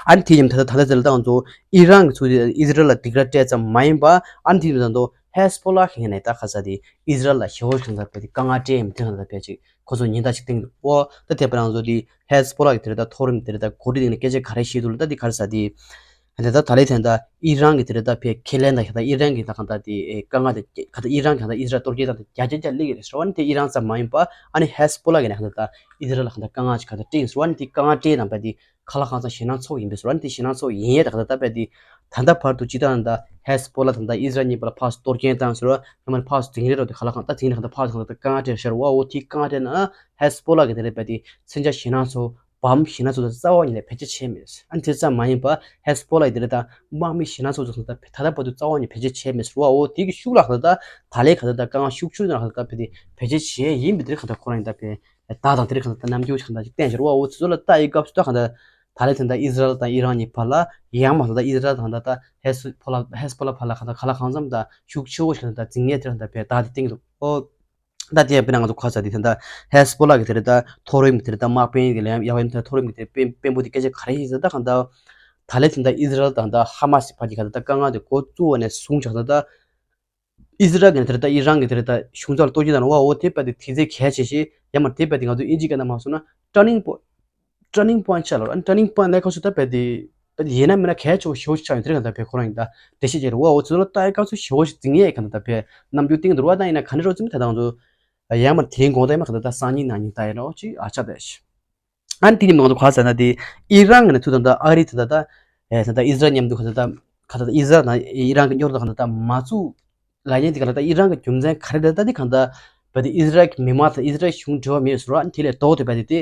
ཨ་ནི་དེ་ཡིན་ད་ལྟ་ད་ལྟ་ཟེར་ལ་ད་ང་ཚོ་ཨི་རན་གྱི་ཚུལ་དེ་ཨི་ཟི་རལ་ལ་སྡིགས་ར་སྤྲད་ཙམ་མ་ཡིན་པ། ཨ་ནི་དེ་ཡིན་ད་ལྟ་ཧེ་སི་པོ་ལ་གི་ནས་ད་ཁ་ས་དེ་ཨི་ཟི་རལ་ལ་ཞེ་བོ་ཞིག་ད་ཕེ་དེ་དཀའ་ངལ་སྤྲད་ཡིན་དེ་ད་ཕེ་ཅིག་ཁོ་ཚོ་ཉེན་བརྡ་ཞིག་བཏིང་འདུག་ཨོ། ད་དེ་པ་རང་ཚོ་དེ་ཧེ་སི་པོ་ལ་གི་དེ་རེད་ད་མཐོ་རིམ་དེ་རེད་ད་འགོ་ཁྲིད་དེ་ནས་སྐད་ཆ་ག་རེ་བཤད་འདུག་ལ་ད་དེ་ག་རེ་ཟ་དེ་ད་ད་ད་ལས་དེ་ད་ཨི་རན་གི་དེ་རེད་ད་ཕེ་ཁས་ལེན་ད་ཁ་ད་ཨི་རན་གི་ད་ག་ད་དེ་དཀའ་ངལ་དེ་ག་ད་ཨི་རན་གི་ད་ཨི་ཟི་རལ་གཏོར་སྐྱོན་ད་དེ་རྒྱ་རྒྱ་རྒྱ་སླེབས་ཀྱི་རེད་ཟེར་བ་ནི་དེ་ཨི་རན་ཙམ་མ་ཡིན་པ། ཨ་ནི་ཧེ་སི་པོ་ལ་གི་ནས་ག་ད་ད་ཨི་ཟི་རལ་ལ་ག་ད་དཀའ་ངལ་ཅིག་ག་ད་སྤྲད་ཡིན་ཟེར་བ་ནི་དེ་དཀའ་ངལ་སྤྲད་དང་པ་དེ་ཁ་ལག་ཁང་ཚང་ཞེད་སྣང་ཚོགས་ཡིན་པས་ཟེར་བ་ནི་དེ་ཞེད་སྣང་ཚོགས་ཡིན་ཡས་ད་ག་ད་ད་པས་དེ་ད་ལྟ་བར་དུ་ཅི་ལྟར་ད་ཧེ་སི་པོ་ལ་དང་ད་ཨི་ཟི་རལ་གཉིས་བར་ལ་ཕར་གཏོར་སྐྱོན་བཏང་ཟེར་བ་ཉི་མ་ཕར་འཛིང་རེ་རོ་དེ་ཁ་ལག་ཁང་ད་འཛིང་རེ་ཁང་ད་ཕར་ཁང་ད་དཀའ་ངལ་སྤྲད་ཤར་བ་འོ་དེ་དཀའ་ངལ་སྤྲད་ན་ཧེ་སི་པོ་ལ་གི་དེ་རེད་པས་དེ་མཚོན་ཆ་ཞེད་སྣང་ཚོགས་བམ་ཞེད་སྣང་ཚོགས་ད་རྩ་བ་ཉིད་ནས་བེད་སྤྱོད་བྱས་མེད། ཨ་ནི་དེ་ཙམ་མ་ཡིན་པ་ཧེ་སི་པོ་ལ་གི་དེ་རེད་ད་དམག་མི་ཞེད་སྣང་ཚོགས་ཚོགས་ད་ད་ལྟ་བར་དུ་རྩ་བ་ཉིད་བེད་སྤྱོད་བྱས་མེད་ཟེར་བ་འོ་དེ་གི་ཤུགས་ལ་ག་ད་ད་ལས་ག་ད་ད་དཀའ་ངལ་ཤུགས་ཆུང་ན་ག་ད་ད་བེད་དེ་བེད་སྤྱོད་བྱས་ཡིན་པའི་དེ་རེད་ག་ད་ཁོ་རང་ཡིན་ད་བེད། ད་དང་དེ་རིང་གང་ལྟར་རྣམ་འགྱུར་གང་ལྟར་ཅིག་བསྟན་ཤར་བ་འོ་ཚོ་ལ་ལྟ་ཡི་སྐབས་སུ་ད་གང་ལྟར་ད་ལས་དེ་ད་ཨི་ཟི་རལ་དང་ཨི་རན་གཉིས་བར་ལ་ཡང་མ་ད་ད་ཨི་ཟི་རལ་དང་ད་ད་ཧེ་སི་ཕོ་ལ་ཧེ་སི་ཕོ་ལ་བར་ལ་གང་ལྟར་ག་ལ་གང་འཚམ་ད་ཤུགས་ཆེ་བོ་ཞིག་ད་འཛིང་ངེས་དེ་རང་ད་བས་ད་དེ་སྟེང་དུ་ཨོ། ད་དེ་ཡང་དཔེར་ན་ང་ཚོ་ཁ་ས་དེ་ད་ཧེ་སི་ཕོ་ལ་གི་དེ་རེད་ད་མཐོ་རིམ་དེ་རེད་ད་དམག་དཔོན་གི་ལ་ཡང་ཡང་ད་མཐོ་རིམ་གི་དེ་དཔོན་དཔོན་པོ་དེ་སྐད་ཆ་ག་རེ་ཡིན་ཟེར་ད་གང་ལྟར་ད་ལས་དེ་ད་ཨི་ཟི་རལ་དང་ད་ཧ་མ་སི་བར་གྱི་ག་ད་ད་དཀའ་ངལ་དེ་འགོ་བཙུགས་བ་ནས་བཟུང་ཆགས་ད་ད། ཨི་ཟི་རལ་གྱི་དེར་ད་ཨི་རན་གྱི་དེར་ད་གཞུང་ཚབ་ལ་གཏོར་སྐྱོན་དང་བ་འོ་དེ་པ་དེ་དེ་ཚེ་གལ་ཆེ་ཞེས་ཡང་མ་དེ་པ་དེ་ང་ཚོ་ཨིན་ཇི་སྐད་ནང་མ་སོང་ན་turning point turning point ཆགས་ལ་ར་turning point ལས་ཁ་སུ་ད་པ་དེ་པ་དེ་ཡིན་ན་མིན་ན་གལ་ཆེ་བོ་ཞེ་བོ་ཞིག་ཆགས་ཡོང་དེ་རེད་ག་ད་པའི་ཁོ་རང་ཡིན་ད་འགྲེལ་བཤད་བྱས་རེད་བ་འོ་ཚོ་ལ་ལྟ་ཡི་སྐབས་སུ་ཞེ་བོ་ཞིག་འཛིང་ཡས་ག་ད་ད་པའི་རྣམ་འགྱུར་སྟེང་དུ་རུ་བ་ད་ཡིན་ན་ག་ནས་རོ་ཙི་མི་ད་ད་ང་ཚོ་ཡང་མ་དེའི་དགོངས་དག་མ་ག་ད་ད་སང་ཉིན་གནངས་ཉིན་ལྟ་ཡི་རོ་ཅི་ཨ་ཆ་ད་ཞིག་ཨ་ནི་དེ་ཉིན་ང་ཚོ་ག་ཟེར་ན་དེ་ཨི་རན་གྱི་ནས་ཚུར་ད་ལྟ་ཨ་རི་ད་ལྟ་ད་ཨེ་ད་ལྟ་ཨི་ཟི་རལ་མཉམ་དུ་ག་ད་ལྟ་ག་ད་ལྟ་ཨི་ཟི་རལ་དང་ཨི་རན་གྱི་རྙོག་དྲ་ག་ད་ལྟ་མ་བཙུགས་ལ་ཉེ་དེ་ག་ད་ལྟ་ཨི་རན་གྱི་རྒྱུ་མཚན་ག་རེ་ད་ལྟ་དེ་ག་ད་ལྟ་བ་དེ་ཨི་ཟི་རལ་གྱི་མི་མང་དང་ཨི་ཟི་རལ་གཞུང་འབྲེལ་བ་མེད་ཟེར་བ་ཨ་ནི་དེ་ལས་ལྡོག་དེ་བ་དེ་དེ་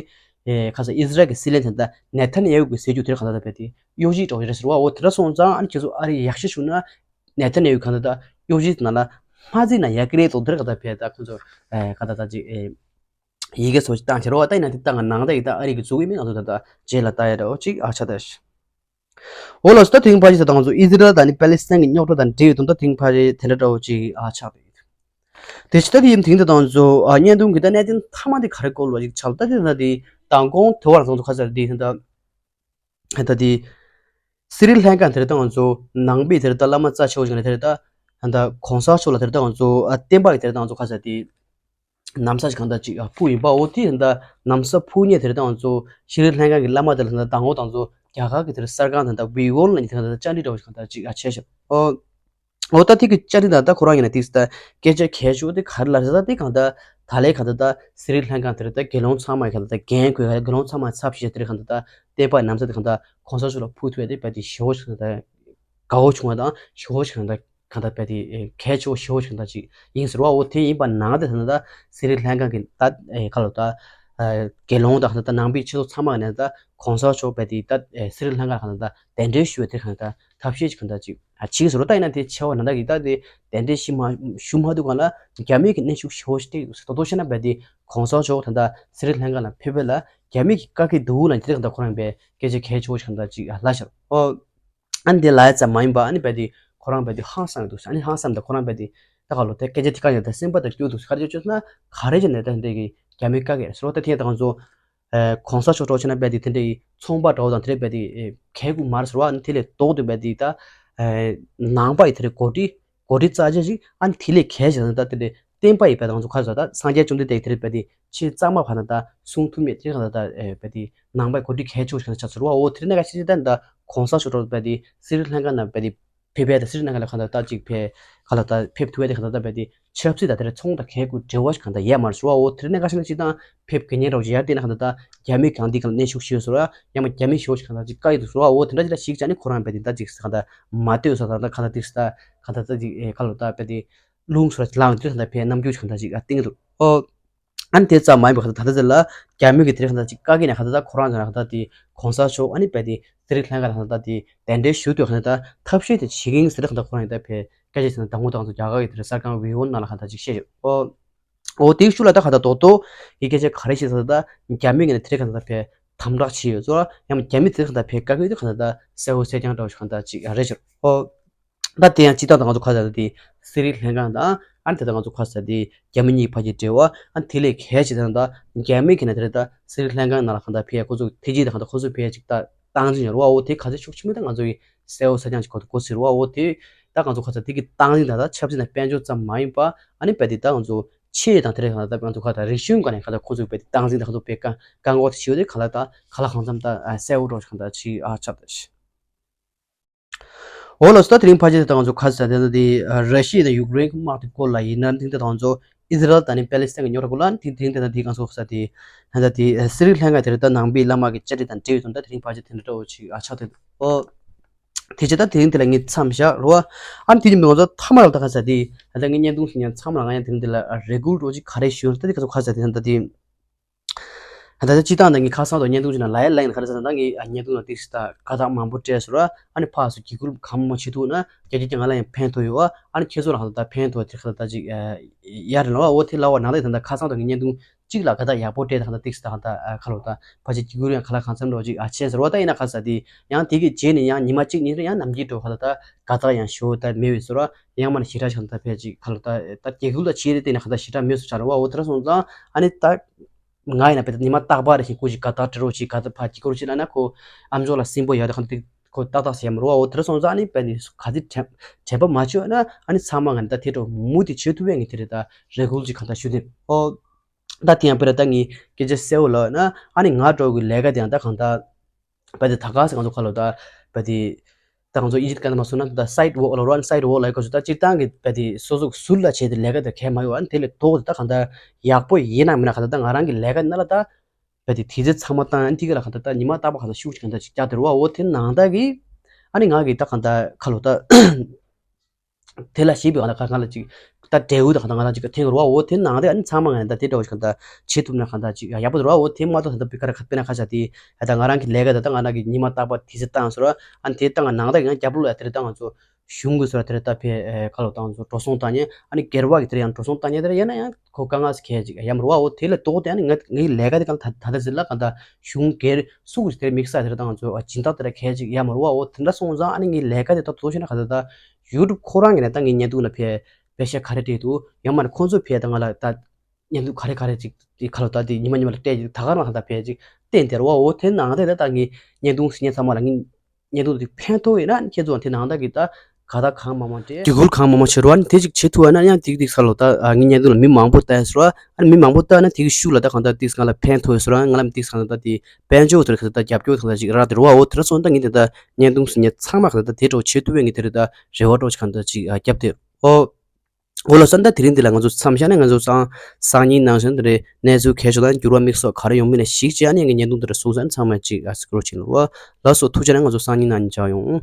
ཨེ་ག་ས་ཨི་ཟི་རལ་གྱི་སྲིད་བློན་ད་ལྟ་ནེ་ཐན་ཡ་ཧུ་གི་ཟེར་རྒྱུ་དེ་ག་ད་ལྟ་བ་དེ་གཡོ་ཇུས་འགྲོ་གི་རེད་ཟེར་བ་འོ་དེ་འདྲ་སོང་ཙང་ཨ་ནི་ཁྱེད་ཚོ་ཨ་རི་ཡག་ཤོས་བྱུང་ན་ནེ་ཐན་ཡ་ཧུ་ག་ད་ལྟ་གཡོ་ཇུས་ནང་ལ་མ་འཛིན་ན་ཡག་གི་རེད་དོ་དེ་ག་ད་བ་ད་ཁོ་ཚོ་ཨེ་ག་ད་ལྟ་ཅིག་ཨེ། ཡི་གེ་སོགས་ཤིག་བཏང་ཕྱིར་རོ་ལྟ་ཡིན་ན་དེ་ལྟ་ང་ནང་ལྟ་ཡི་ད་ཨ་རི་གི་འཛུགས་ཡིན་མིན་ང་ཚོ་ད་ལྟ་རྗེས་ལ་ལྟ་ཡ་རེད་འོ་ཅིག་ཨ་ཆ་ད་ཤི། འོ་ལགས་སོ་ད་དེང་པ་ཅི་ད་ང་ཚོ་ཨི་ཟི་རལ་དང་ནི་པ་ལི་སི་ཐན་གྱི་རྙོག་དྲ་དང་འབྲེལ་ཡོད་དོན་དག་དེང་པ་རེད་དེ་འདྲ་འདྲ་བོ་ཅིག་ཨ་ཆ་ད་ཡི། དེ་ཅི་ད་དེ་ཡིན་དེང་ད་ད་ང་ཚོ་ཨ་བརྙན་ཐུང་གི་ད་གནད་དོན་མཐའ་མ་དེ་ག་རེ་བཀོལ་བ་ཅིག་ཆགས་ད་དེ་ད་དེ་དང་གོང་དེ་བར་ང་ཚོ་ཁ་ཟེར་དེ་ད། ད་དེ། སི་རི་ལྷན་ཁང་དེར་ད་ང་ཚོ་ནང་པའི་དེར་ད་བླ་མ་རྩ་ཆེ་བོ་ཞིག་ནས་དེར་ད་ད་གོང་ས་མཆོག་ལ་དེར་ད་ང་ཚོ་ཨ་བསྟན་པ་ཡི་དེར་ད་ང་ཚོ་ཁ་ཟེར་དེ་ན་བཟའ་ཞིག་གང་ལྟར་ཅིག་ཨ་ཕུལ་ཡིན་པ་འོ་དེ་ད་ན་བཟའ་ཕུལ་མཁན་དེར་ད་ང་ཚོ་སི་རི་ལྷན་ཁང་གི་བླ་མ་དེ་ལ་ད་ད་ངོ་ད་ང་ཚོ་རྒྱ་གར་གི་དེར་གསར་ཁང་དེ་ད་ཝི་ཝོལ་ལ་ནི་དེ་ད་བཅར་འདྲི་འདྲ་བོ་ཞིག་གང་ལྟར་ཅིག་ཨ་བྱས་ཤག་ཨོ། འོ་ད་དེ་གི་བཅར་འདྲི་ད་ད་ཁོ་རང་ཡིན་ན་དེ་ད་སྐད་ཆ་གལ་ཆེ་བོ་དེ་ག་རེ་ལབ་ཟེར་ད་དེ་གང་ལྟར་ད་ལས་གང་ལྟར་ད་སི་རི་ལྷན་ཁང་དེར་ད་དགེ་སློང་ཚང་མ་གང་ལྟར་ད་འགན་ཁུར་དགེ་སློང་ཚང་མ་ཚབ་བྱས་དེར་གང་ལྟར་ད་བསྟན་པ་ན་བཟའ་དེ་གང་ལྟར་གོང་ས་མཆོག་ལ་ཕུལ་ཐུབ་ཡ་དེ་བས་དེ་ཞེ་བོ་ཞིག་གང་ལྟར་དགའ་བོ་བྱུང་བ་དང་ཞེ་བོ་ཞིག་གང་ལྟར་གང་ལྟར་བས་དེ་གལ་ཆེ་བོ་ཞེ་བོ་ཞིག་གང་ལྟར་ཅིག་ཡིན་ཟེར་བ་འོ་དེ་ཡིན་པ་ནང་དེ་ད་ད་སི་རི་ལྷན་ཁང་གི་ད་ག་ལ་ད་དགེ་སློང་དང་གང་ལྟར་ད་ནང་པའི་ཆོས་ཚོགས་ཚང་མ་གང་ལྟར་གོང་ས་མཆོག་བས་དེ་ད་སི་རི་ལྷན་ཁང་གང་ལྟར་གདན་འདྲེན་ཞུ་བ་དེ་གང་ལྟར། ཐབས་ཤེས་ཀྱི་གང་ལྟར་ཅིག་ཨ་ཅིག་ཟེར་རོ་ད་ཡིན་ན་དེ་ཆེ་བ་ན་ད་གི་ད་དེ་གདན་འདྲེན་ཞུ་མ་ཞུ་མ་ཐུབ་གང་ལ་རྒྱ་མི་གི་གནོན་ཤུགས་ཞེ་བོ་ཞིག་སྤྲད་ཡོད་ཟེར་ཏོ་ཏོ་བཤད་ན་བས་དེ་གོང་ས་མཆོག་ད་ལྟ་སི་རི་ལྷན་ཁ་ལ་ཕེབས་པ་ལ་རྒྱ་མི་གི་བཀག་གི་འདུག་ལ་དེ་གང་ལྟར་ཁོ་རང་བས་སྐད་ཆ་གལ་ཆེ་བོ་ཞིག་གང་ལྟར་ཅིག་ཨ་ལ་ཤར་ཨོ། ཨ་ནི་དེ་ལ་ཡ་ཙམ་མ་ཡིན་པ་ཨ་ནི་བས་དེ་ཁོ་རང་བས་དེ་ཧང་སང་གི་འདུག་ཟེར་ཨ་ནི་ཧང་སང་ད་ཁོ་རང་བས་དེ་ད་ག་ལོ་དེ་སྐད་ཆ་དེ་གང་ཡོད་ད་སེམས་པ་ད་སྐྱོ་འདུག་ཟེར་ག་རེ་བྱོས་ན་ག་རེ་བྱས་ནས་ད་འདི་གི་རྒྱ་མི་བཀག་གི་ཟེར་རོ་ད་དེ་ད་ང་ཚོ། གོང་ས་མཆོག་གྲོགས་བྱས་ན་བས་དེ་དེ་འདྲའི་ཚོང་པ་འདྲ་བོ་དང་དེ་འདྲའི་བས་དེ་གལ་ཀུ་མར་ཟེར་བ་ནི་དེ་ལས་ལྡོག་ཏུ་བས་དེ་ད་ནང་པ་ཡི་དེ་འདྲའི་འགོ་ཁྲིད་འགོ་ཁྲིད་རྩ་ཆེན་ཞིག་ཨ་ནི་དེ་ལས་གལ་ཆེ་ན་ད་དེ་འདྲའི་ བསྟན་པ་ཡི་བས་ད་ང་ཚོ་ཁ་ཟ་ད་སངས་རྒྱས་བཅོམ་ལྡན་འདས་དེར་བས་དེ་ཆེས་གཙང་མ་བ་ན་ད་གསུང་ཐུབ་མེད་དེ་ག་ད་ད་བས་དེ་ནང་པའི་གོ་སྒྲིག་གལ་ཆེ་བ་ཞིག་ཆགས་ཟེར་བ། འོ་དེ་ནས་ག་ཤེས་ད་ད་གོང་ས་མཆོག་གྲོགས་བས་དེ་སི་རི་ལང་ཀ་ན་བས་དེ་ཕེབས་པའི་ད་སི་རི་ལང་ཀ་ལ་ག་ད་ད་ཅིག་ཕེ་ག་ལ་ད་ཕེབས་ཐུབ་པའི་དེ་ག་ད་ད་བས་དེ་ཆབ་སྲིད་དང་དེར་ཚོང་དང་གལ་དགོས་འབྲེལ་བ་ཞིག་ག་ད་ཡས་མར་ཟེར་བ། འོ་དེ་ནས་ག་ཤེས་ན་ཅི་ད་ཕེབས་དགོས་ཉེན་རོགས་ཡར་བལྟས་ན་ག་ད་ད་རྒྱ་མི་གང་འདི་ག་ལ་གནས་ཤུགས་ཤིག་ཟེར་བ། ཡང་མ་རྒྱ་མི་ཤོག་ཞིག་ག་ད་ཅིག་བཀའ་ཡི་འདུག་ཟེར་བ། འོ་དེ་འདྲ་ཅིག་ལ་ཞིག་ཅ་ནི་ཁོ་རང་བས་དེ་ད་ཅིག་ག་ད་མ་ལྟོས་ས་ད་ད་ག་ད་ཅིག་ད་ག་ད་ད་ཅིག་ག་ལ་ད་བས་དེ། རླུང་སོར་ལངས་དུས་ད་ལྟ་ཕའི་རྣམ་འགྱུར་གང་འདྲ་ཅིག་ཨ་སྟེང་དུ། ཨོ། ཨ་ནི་དེ་ཙམ་མ་ཡིན་པར་ད་ལྟ་ཚེ་ལ་རྒྱ་མི་གི་དེ་རིང་གང་འདྲ་ཅིག་བཀའ་བརྒྱུད་ནས་གང་འདྲ་ད་ཁོ་རང་ཚོ་ན་གང་འདྲ་དེ་གོང་ས་མཆོག་ཨ་ནི་བས་དེ་སི་རི་ལང་ཀ་ལ་གང་འདྲ་དེ་གདན་འདྲེན་ཞུ་དུས་གང་འདྲ་ད་ཐབས་ཤེས་དེ་བྱེད་ཀྱི་ཡིན་ཟེར་གང་འདྲ་ཁོ་རང་ཡིན་ད་ཕའི་སྐད་ཆ་ཟེར་ན་དང་པོ་དང་ཚོ་རྒྱ་གར་གི་དེ་རིང་གསར་ཁང་ཝི་ཝོན་ནང་ལ་གང་འདྲ་ཅིག་བཤད་ཡོད། ཨོ། ཨོ་དེའི་ཤུལ་ལ་ད་གང་འདྲ་རྡོག་རྡོག་གི་སྐད་ཆ་ག་རེ་བཤད་ཟེར་ད་རྒྱ་མི་གི་ནས་དེ་རིང་གང་འདྲ་ཕའི་དམ་དྲག་བྱས་ཡོད་ཚོ་ཡང་རྒྱ་མི་དེ་རིང་གང་འདྲ་ཕའི་བཀའ་བརྒྱུད་དེ་གང་འདྲ་ད་གསལ་བོ་གསལ་རྐྱང་འདྲ་བོ་ཞིག་གང་འདྲ་ཅིག་རེད་ཤག་ཨོ། ད་དེ་ཡང་སྤྱི་བཏང་དང་ང་ཚོ་ཁ་ཟ་དེ་སི་རི་ལྷན་ཁང་དང་ཨ་ནི་དེ་དང་ང་ཚོ་ཁ་ཟ་དེ་རྒྱ་མི་གཉིས་བར་གྱི་འབྲེལ་བ་ཨ་ནི་དེ་ལས་གལ་ཆེ་དང་ད་རྒྱ་མི་གི་ནས་དེ་རེད་ད་སི་རི་ལྷན་ཁང་ནང་ལ་གང་ལྟར་ཕེ་ཁོ་ཚོ་ཐེ་ཇི་དང་གང་ལྟར་ཁོ་ཚོ་ཕེ་ཅིག་ད་སྟངས་འཛིན་ཡོད་རེད་བ། འོ་དེ་ག་ཚོད་ཤུགས་ཆེན་པོ་ད་ང་ཚོ་ཡི་གསལ་བོ་གསལ་རྐྱང་ཅིག་གོ་ཟེར་བ། འོ་དེ་ད་ང་ཚོ་ཁ་ཟ་དེ་གི་སྟངས་འཛིན་ད་ད་ཆབ་སྲིད་དང་དཔལ་འབྱོར་ཙམ་མ་ཡིན་པ་ཨ་ནི་བས་དེ་ད་ང་ཚོ་ཆེས་དང་དེ་རེད་གང་ལྟར་ད་ང་ཚོ་ཁ་ད་རིག་གཞུང་སྒང་ནས་གང་ལྟར་ཁོ་ཚོ་བས་དེ་སྟངས་འཛིན་ད་གང་ལྟར་བས་བཀག་བཀག་འགོག་དེ་བྱེད་ཡོད་དེ་ག་ལ་ད་ག་ལ་གང་འཚམ་ད་གསལ་བོ་འགྲོ་གང་ལྟར་ཅིག་ཨ་ཆགས་ད་ཤི། འོ་ལགས་སོ། ད་དེ་རིང་ཕལ་ཆེར་དེ་ང་ཚོ་ཁ་ཟ་དེ་ད་དེ་ར་ཤི་ཡ་དང་ཡུཀ་རེན་གྱི་དམག་དེ་སྐོར་ལ་ཡིན་ན་དེང་དེ་ང་ཚོ་ཨི་ཟི་རལ་དང་ནི་པེ་ལེ་སི་ཐན་གྱི་རྙོག་དྲ་སྐོར་ལ་དེ་དེ་རིང་དེ་ད་དེ་ང་ཚོ་ཁ་ཟ་དེ་ད་ད་དེ་སི་རི་ལྷན་ཁང་དེ་རེད་ད་ནང་པའི་བླ་མ་གི་བཅའ་སྒྲིག་དང་འབྲེལ་ཡོད་དོན་ད་དེ་རིང་ཕལ་ཆེར་དེ་འདྲ་འདྲ་བོ་ཅིག་ཨ་ཆགས་དེ། འོ། དེ་བྱས་ད་དེ་རིང་དེ་ལ་ངས་མཚམས་བཞག་རོ། ཨ་ནི་དེ་ནི་མི་ང་ཚོ་ཐ་མ་ལ་ད་ཁ་ཟ་དེ་ད་ད་ངས་བརྙན་ཐུང་ཞིག་ཉན་མཚམས་ལ་ང་ཡང་དེ་རིང་དེ་ལ་རེ་སྐུལ་འདྲ་བོ་ཅིག་ག་རེ་ཞུ་ད་དེ་ཁ་ཚོ་ཁ་ཟ་དེ་ད་ད་དེ། ད་ལྟ་སྤྱི་བཏང་ད་ངས་ཁ་སང་དུ་བརྙན་ཐུང་ཅིག་ནང་ལབ་ཡ་ལབ་ཡིན། ག་རེ་ཟེར་ན་ད་ངས་བརྙན་ཐུང་ནང་ཏིག་ཙམ་ད་དགའ་རྟགས་མང་པོ་སྤྲད་སོང་ར། ཨ་ནི་ཕར་ཚུར་འགྱིག་ཁུག་གང་མང་བྱེད་ཐུབ་ན་རྒྱ་ཁྱོད་ཀྱིས་ང་ལ་ཡང་ཕན་ཐོགས་ཡོད་ཨ། ཨ་ནི་ཁྱེད་ཚོ་ལ་ག་ད་ཕན་ཐོགས་དེ་ག་ད་ཅིག་ཡ་རེ་ལ་བ། འོ་དེ་ལ་བ་ནང་ལས་ད་ད་ཁ་སང་དུ་ངས་བརྙན་ཐུང་གཅིག་ལ་དགའ་རྟགས་ཡག་པོ་སྤྲད་ད་ག་ད་ཏིག་ཙམ་ད་ག་ད་ཁ་ལོ་ད་ཕ་ཆེ་འགྱིག་ཁུག་ཡང་ག་ལ་གང་འཚམ་འགྲོ་ཅིག་ཨ་ཆེན་ཟེར་བ། ད་ཡིན་ན་ག་ས་དེ་ཡང་དེ་གི་རྗེས་ནས་ཡང་ཉི་མ་གཅིག་གཉིས་རེ་ཡང་ནམ་རྒྱུན་འགྲོ་ག་ད་ད་དགའ་རྟགས་ཡང་ཞོ་ད་མེད་བས་སོ་ར། ཡང་མ་ན་ཞེ་དྲག་ཆགས་ད་ཕལ་ཅིག་ག་ལོ་ད་ད་རྒྱ་ཁུལ་ལ་ཆེ་རེ་བལྟས་ན་ག་ད་ཞེ་དྲག་མེད་སོ་ཆགས་ར་བ། འོ་དེ་ར་སོང་ཙང་ཨ་ནི་ད། ང་ཡིན་ན་བལ་ཏེ་ཉི་མ་རྟག་པར་རེ་ཞིག་སྐུ་ཞིག་དགའ་རྟགས་སྤྲད་རོགས་ཞིག་དགའ་རྟགས་ཕར་གྱི་སྐོར་ཞིག་ལབ་ན་ཁོ་ཨམ་ཅོག་ལ་སིམ་པོ་ཡོད་དེ་གང་དེ་ཁོ་ཏག་ཏག་ཟེར་ཡ་མ་རེད་བ། འོ་དེ་འདྲ་སོང་ཙང་ཨ་ནི་བལ་ཏེ་ག་དེ་དྲན་དྲན་པ་མ་བྱུང་ན་ཨ་ནི་ཚང་མ་ང་ནི་ད་དེ་འདྲ་མུ་མཐུད་བྱེད་ཐུབ་པའི་ངས་དེ་རེད་ད་རེ་སྐུལ་ཅིག་གང་ལྟར་ཞུ་དེ། ཨོ། ད་དེ་ཡང་དཔེར་ན་ད་ངས་སྐད་ཆ་གསལ་བོ་ལབ་ན་ཨ་ནི་ང་འགྲོ་གི་ལས་ཀ་དེ་ཡང་ད་གང་ལྟར། བལ་ཏེ་ད་ག་ཟེ་ང་ཚོ་ཁ་ལོ་ད་བལ་ཏེ་ད་ང་ཚོ་ཨིན་ཇི་སྐད་ནང་མ་སོང་ན་ད་སའིཌ་ཝོག་ལ་རོ། ཨ་ནི་སའིཌ་ཝོག་ལ་ཡོད་ག་ཚོད་ད་སྤྱིར་བཏང་གི་བལ་ཏེ་སོ་སོ་ཟུར་ལ་བྱས་ཏེ་ལས་ཀ་དེ་གས་མ་ཡོད། ཨ་ནི་དེ་ལས་ལྡོག་ཏེ་ད་གང་ལྟར་ཡག་པོ་ཡིན་ན་མིན་ན་གང་ལྟར་ད་ང་རང་གི་ལས་ཀ་ནང་ལ་ད་བལ་ཏེ་དུས་ཚོད་ཚང་མ་བཏང་ཨ་ནི་དེ་ག་ལ་གང་ལྟར་ད་ཉི་མ་རྟག་པ་གང་ལྟར་ཤུགས་ཅིག་གང་ལྟར་ཅིག་རྒྱག་དེ་རུ་བ། འོ་དེ་ནང་ད་གི་ཨ་ནི་ང་གི་ད་གང་ལྟར་ཁ་ལོ་ད། དེ་ལ་ཞེས་པའི་ང་ལ་ག་ང་ལ་ཅིག་ད་འབྲས་བུ་དང་ང་ལ་ཅིག་ཐེངས་རོ་བ། འོ་དེ་ནང་དེ་ཨ་ནི་ཚང་མ་ང་ད་དེ་འདྲ་བ་ཞིག་ད་བྱེད་ཐུབ་ན་གང་ད་ཅིག་ཡག་པོ་རོ་བ། འོ་དེ་མ་གཏོགས་ད་ད་པི་ཀ་ར་ཁ་དཔེར་ན་ཁ་ཤ་དེ་ད་ང་རང་གི་ལས་ཀ་ད་ད་ང་རང་གི་ཉི་མ་རྟག་པ་དུས་ཚོད་བཏང་སོ་ར། ཨ་ནི་དེ་ད་ང་ནང་ད་ང་རྒྱབ་ལོགས་ཡ་དེ་རེད་ད་ང་ཚོ་གཞུང་གི་སོ་ར་དེ་རེད་ད་ཕེ་ཁ་ལོ་ད་ང་ཚོ་འགྲོ་སོང་བཏང་ཉེ་ཨ་ནི་སྒེར་བ་གི་དེ་རེད་ཡང་འགྲོ་སོང་བཏང་ཉེ་དེ་རེད་ཡང་ན་ཡང་ཁོ་དཀའ་ངལ་ཁེལ་ཅིག་ཡ་མ་རོ་བ། འོ་དེ་ལ་ལྡོག་དེ་ཨ་ནི་ང་ངའི་ལས་ཀ་དེ་གང་ད་ད་ད་ཟེར་ལ་གང་ད་གཞུང་སྒེར་སུ་གི་དེ་རེད་དམིགས་བསལ་དེ་རེད་ད་ང་ཚོ་སྦྱིན་བདག་དེ་རེད་ཁེལ་ཅིག་ཡ་མ་རོ་བ། འོ་དེ་འདྲ་སོང་ཙང་ཨ་ནི་ངའི་ལས་ཀ་དེ་ད་དོ་ཤེ་ན་ག་ད་ད། ཡུ་ཊུབ་ཁོ་རང་གིས་ནས་ད་ངའི་བརྙན་ཐུང་ལ་ཕེ་པེ་ཤ་ག་རེ་སྤྲད་འདུག་ཡང་མ་ནི་ཁོང་ཚོས་ཕེ་ད་ང་ལ་ད་བརྙན་ཐུང་ག་རེ་ག་རེ་ཅིག་དེ་ཁ་ལོ་ད་དེ་ཉི་མ་ཉི་མ་ལ་སྤྲད་ཅིག་ད་ག་རང་ད་ཕེ་ཅིག་བསྟན་དེ་ར་བ། འོ་དེ་ནང་དེ་ད་ད་ངའི་བརྙན་ཐུང་ཟིན་ཉེ་ཚང་མ་ལ་ངའི་བརྙན་ཐུང་དེ་ཕན་ཐོགས་ཡོད་ན་ཁྱེད་ཚོ་དེ་ནང་ད་གི་ད་ག་ད་གང་མང་མང་སྤྲད་དེ་གུར་གང་མང་མང་བྱེད་རོགས་ཨ་ནི་དེ་ཅིག་བྱེད་ཐུབ་ཡོད་ན་ཡང་ཏིག་ཏིག་ཁ་ལོ་ད་ངའི་བརྙན་ཐུང་ལ་མི་མང་པོ་ལྟ་ཡ་ཟེར་བ། ཨ་ནི་མི་མང་པོ་ལྟ་ན་དེ་གི་ཤུགས་ལ་ད་གང་ད་ཏིག་ང་ལ་ཕན་ཐོགས་ཡོད་ཟེར་བ། ང་ལ་མི་ཏིག་གང་ད་ད་དེ་དཔལ་འབྱོར་དེར་ག་ད་ད་རྒྱབ་སྐྱོར་གང་ད་ཅིག་རག་དེ་ར་བ། འོ་དེ་ར་སོང་ད་ངའི་དེ་ད་བརྙན་ཐུང་ཟིན་ཉེ་ཚང་མ་ག་ད་ད་དེ་འདྲ་བ་བྱེད་ཐུབ་པའི་ངའི་དེ་རེད་ད་རེ་བ་འདྲ་བ་ཅིག་གང་ད་ཅིག་རྒྱབ་དེ། ཨོ། འོ་ལགས་སོ། ད་དེ་རིང་འདི་ལ་ང་ཚོ་མཚམས་བཞག་ནས་ང་ཚོ་སང་སང་ཉིན་ནང་བཞིན་དེ་རེད་གནས་ཚུལ་གལ་ཆེ་དང་འགྱུར་བ་དམིགས་བསལ་ག་རེ་ཡོང་མིན་ལ་གཞིགས་བྱས་ནས་ངའི་བརྙན་ཐུང་དེ་འདྲ་གསུངས་ས་ཚང་མ་ཅིག་ཨ་སི་ཀྲོ་ཕྱིན་ལ། ལགས་སོ། ཐུགས་རྗེ་ཆེ། ང་ཚོ་སང་ཉིན་ནང་ནས་མཇལ་ཡོང་།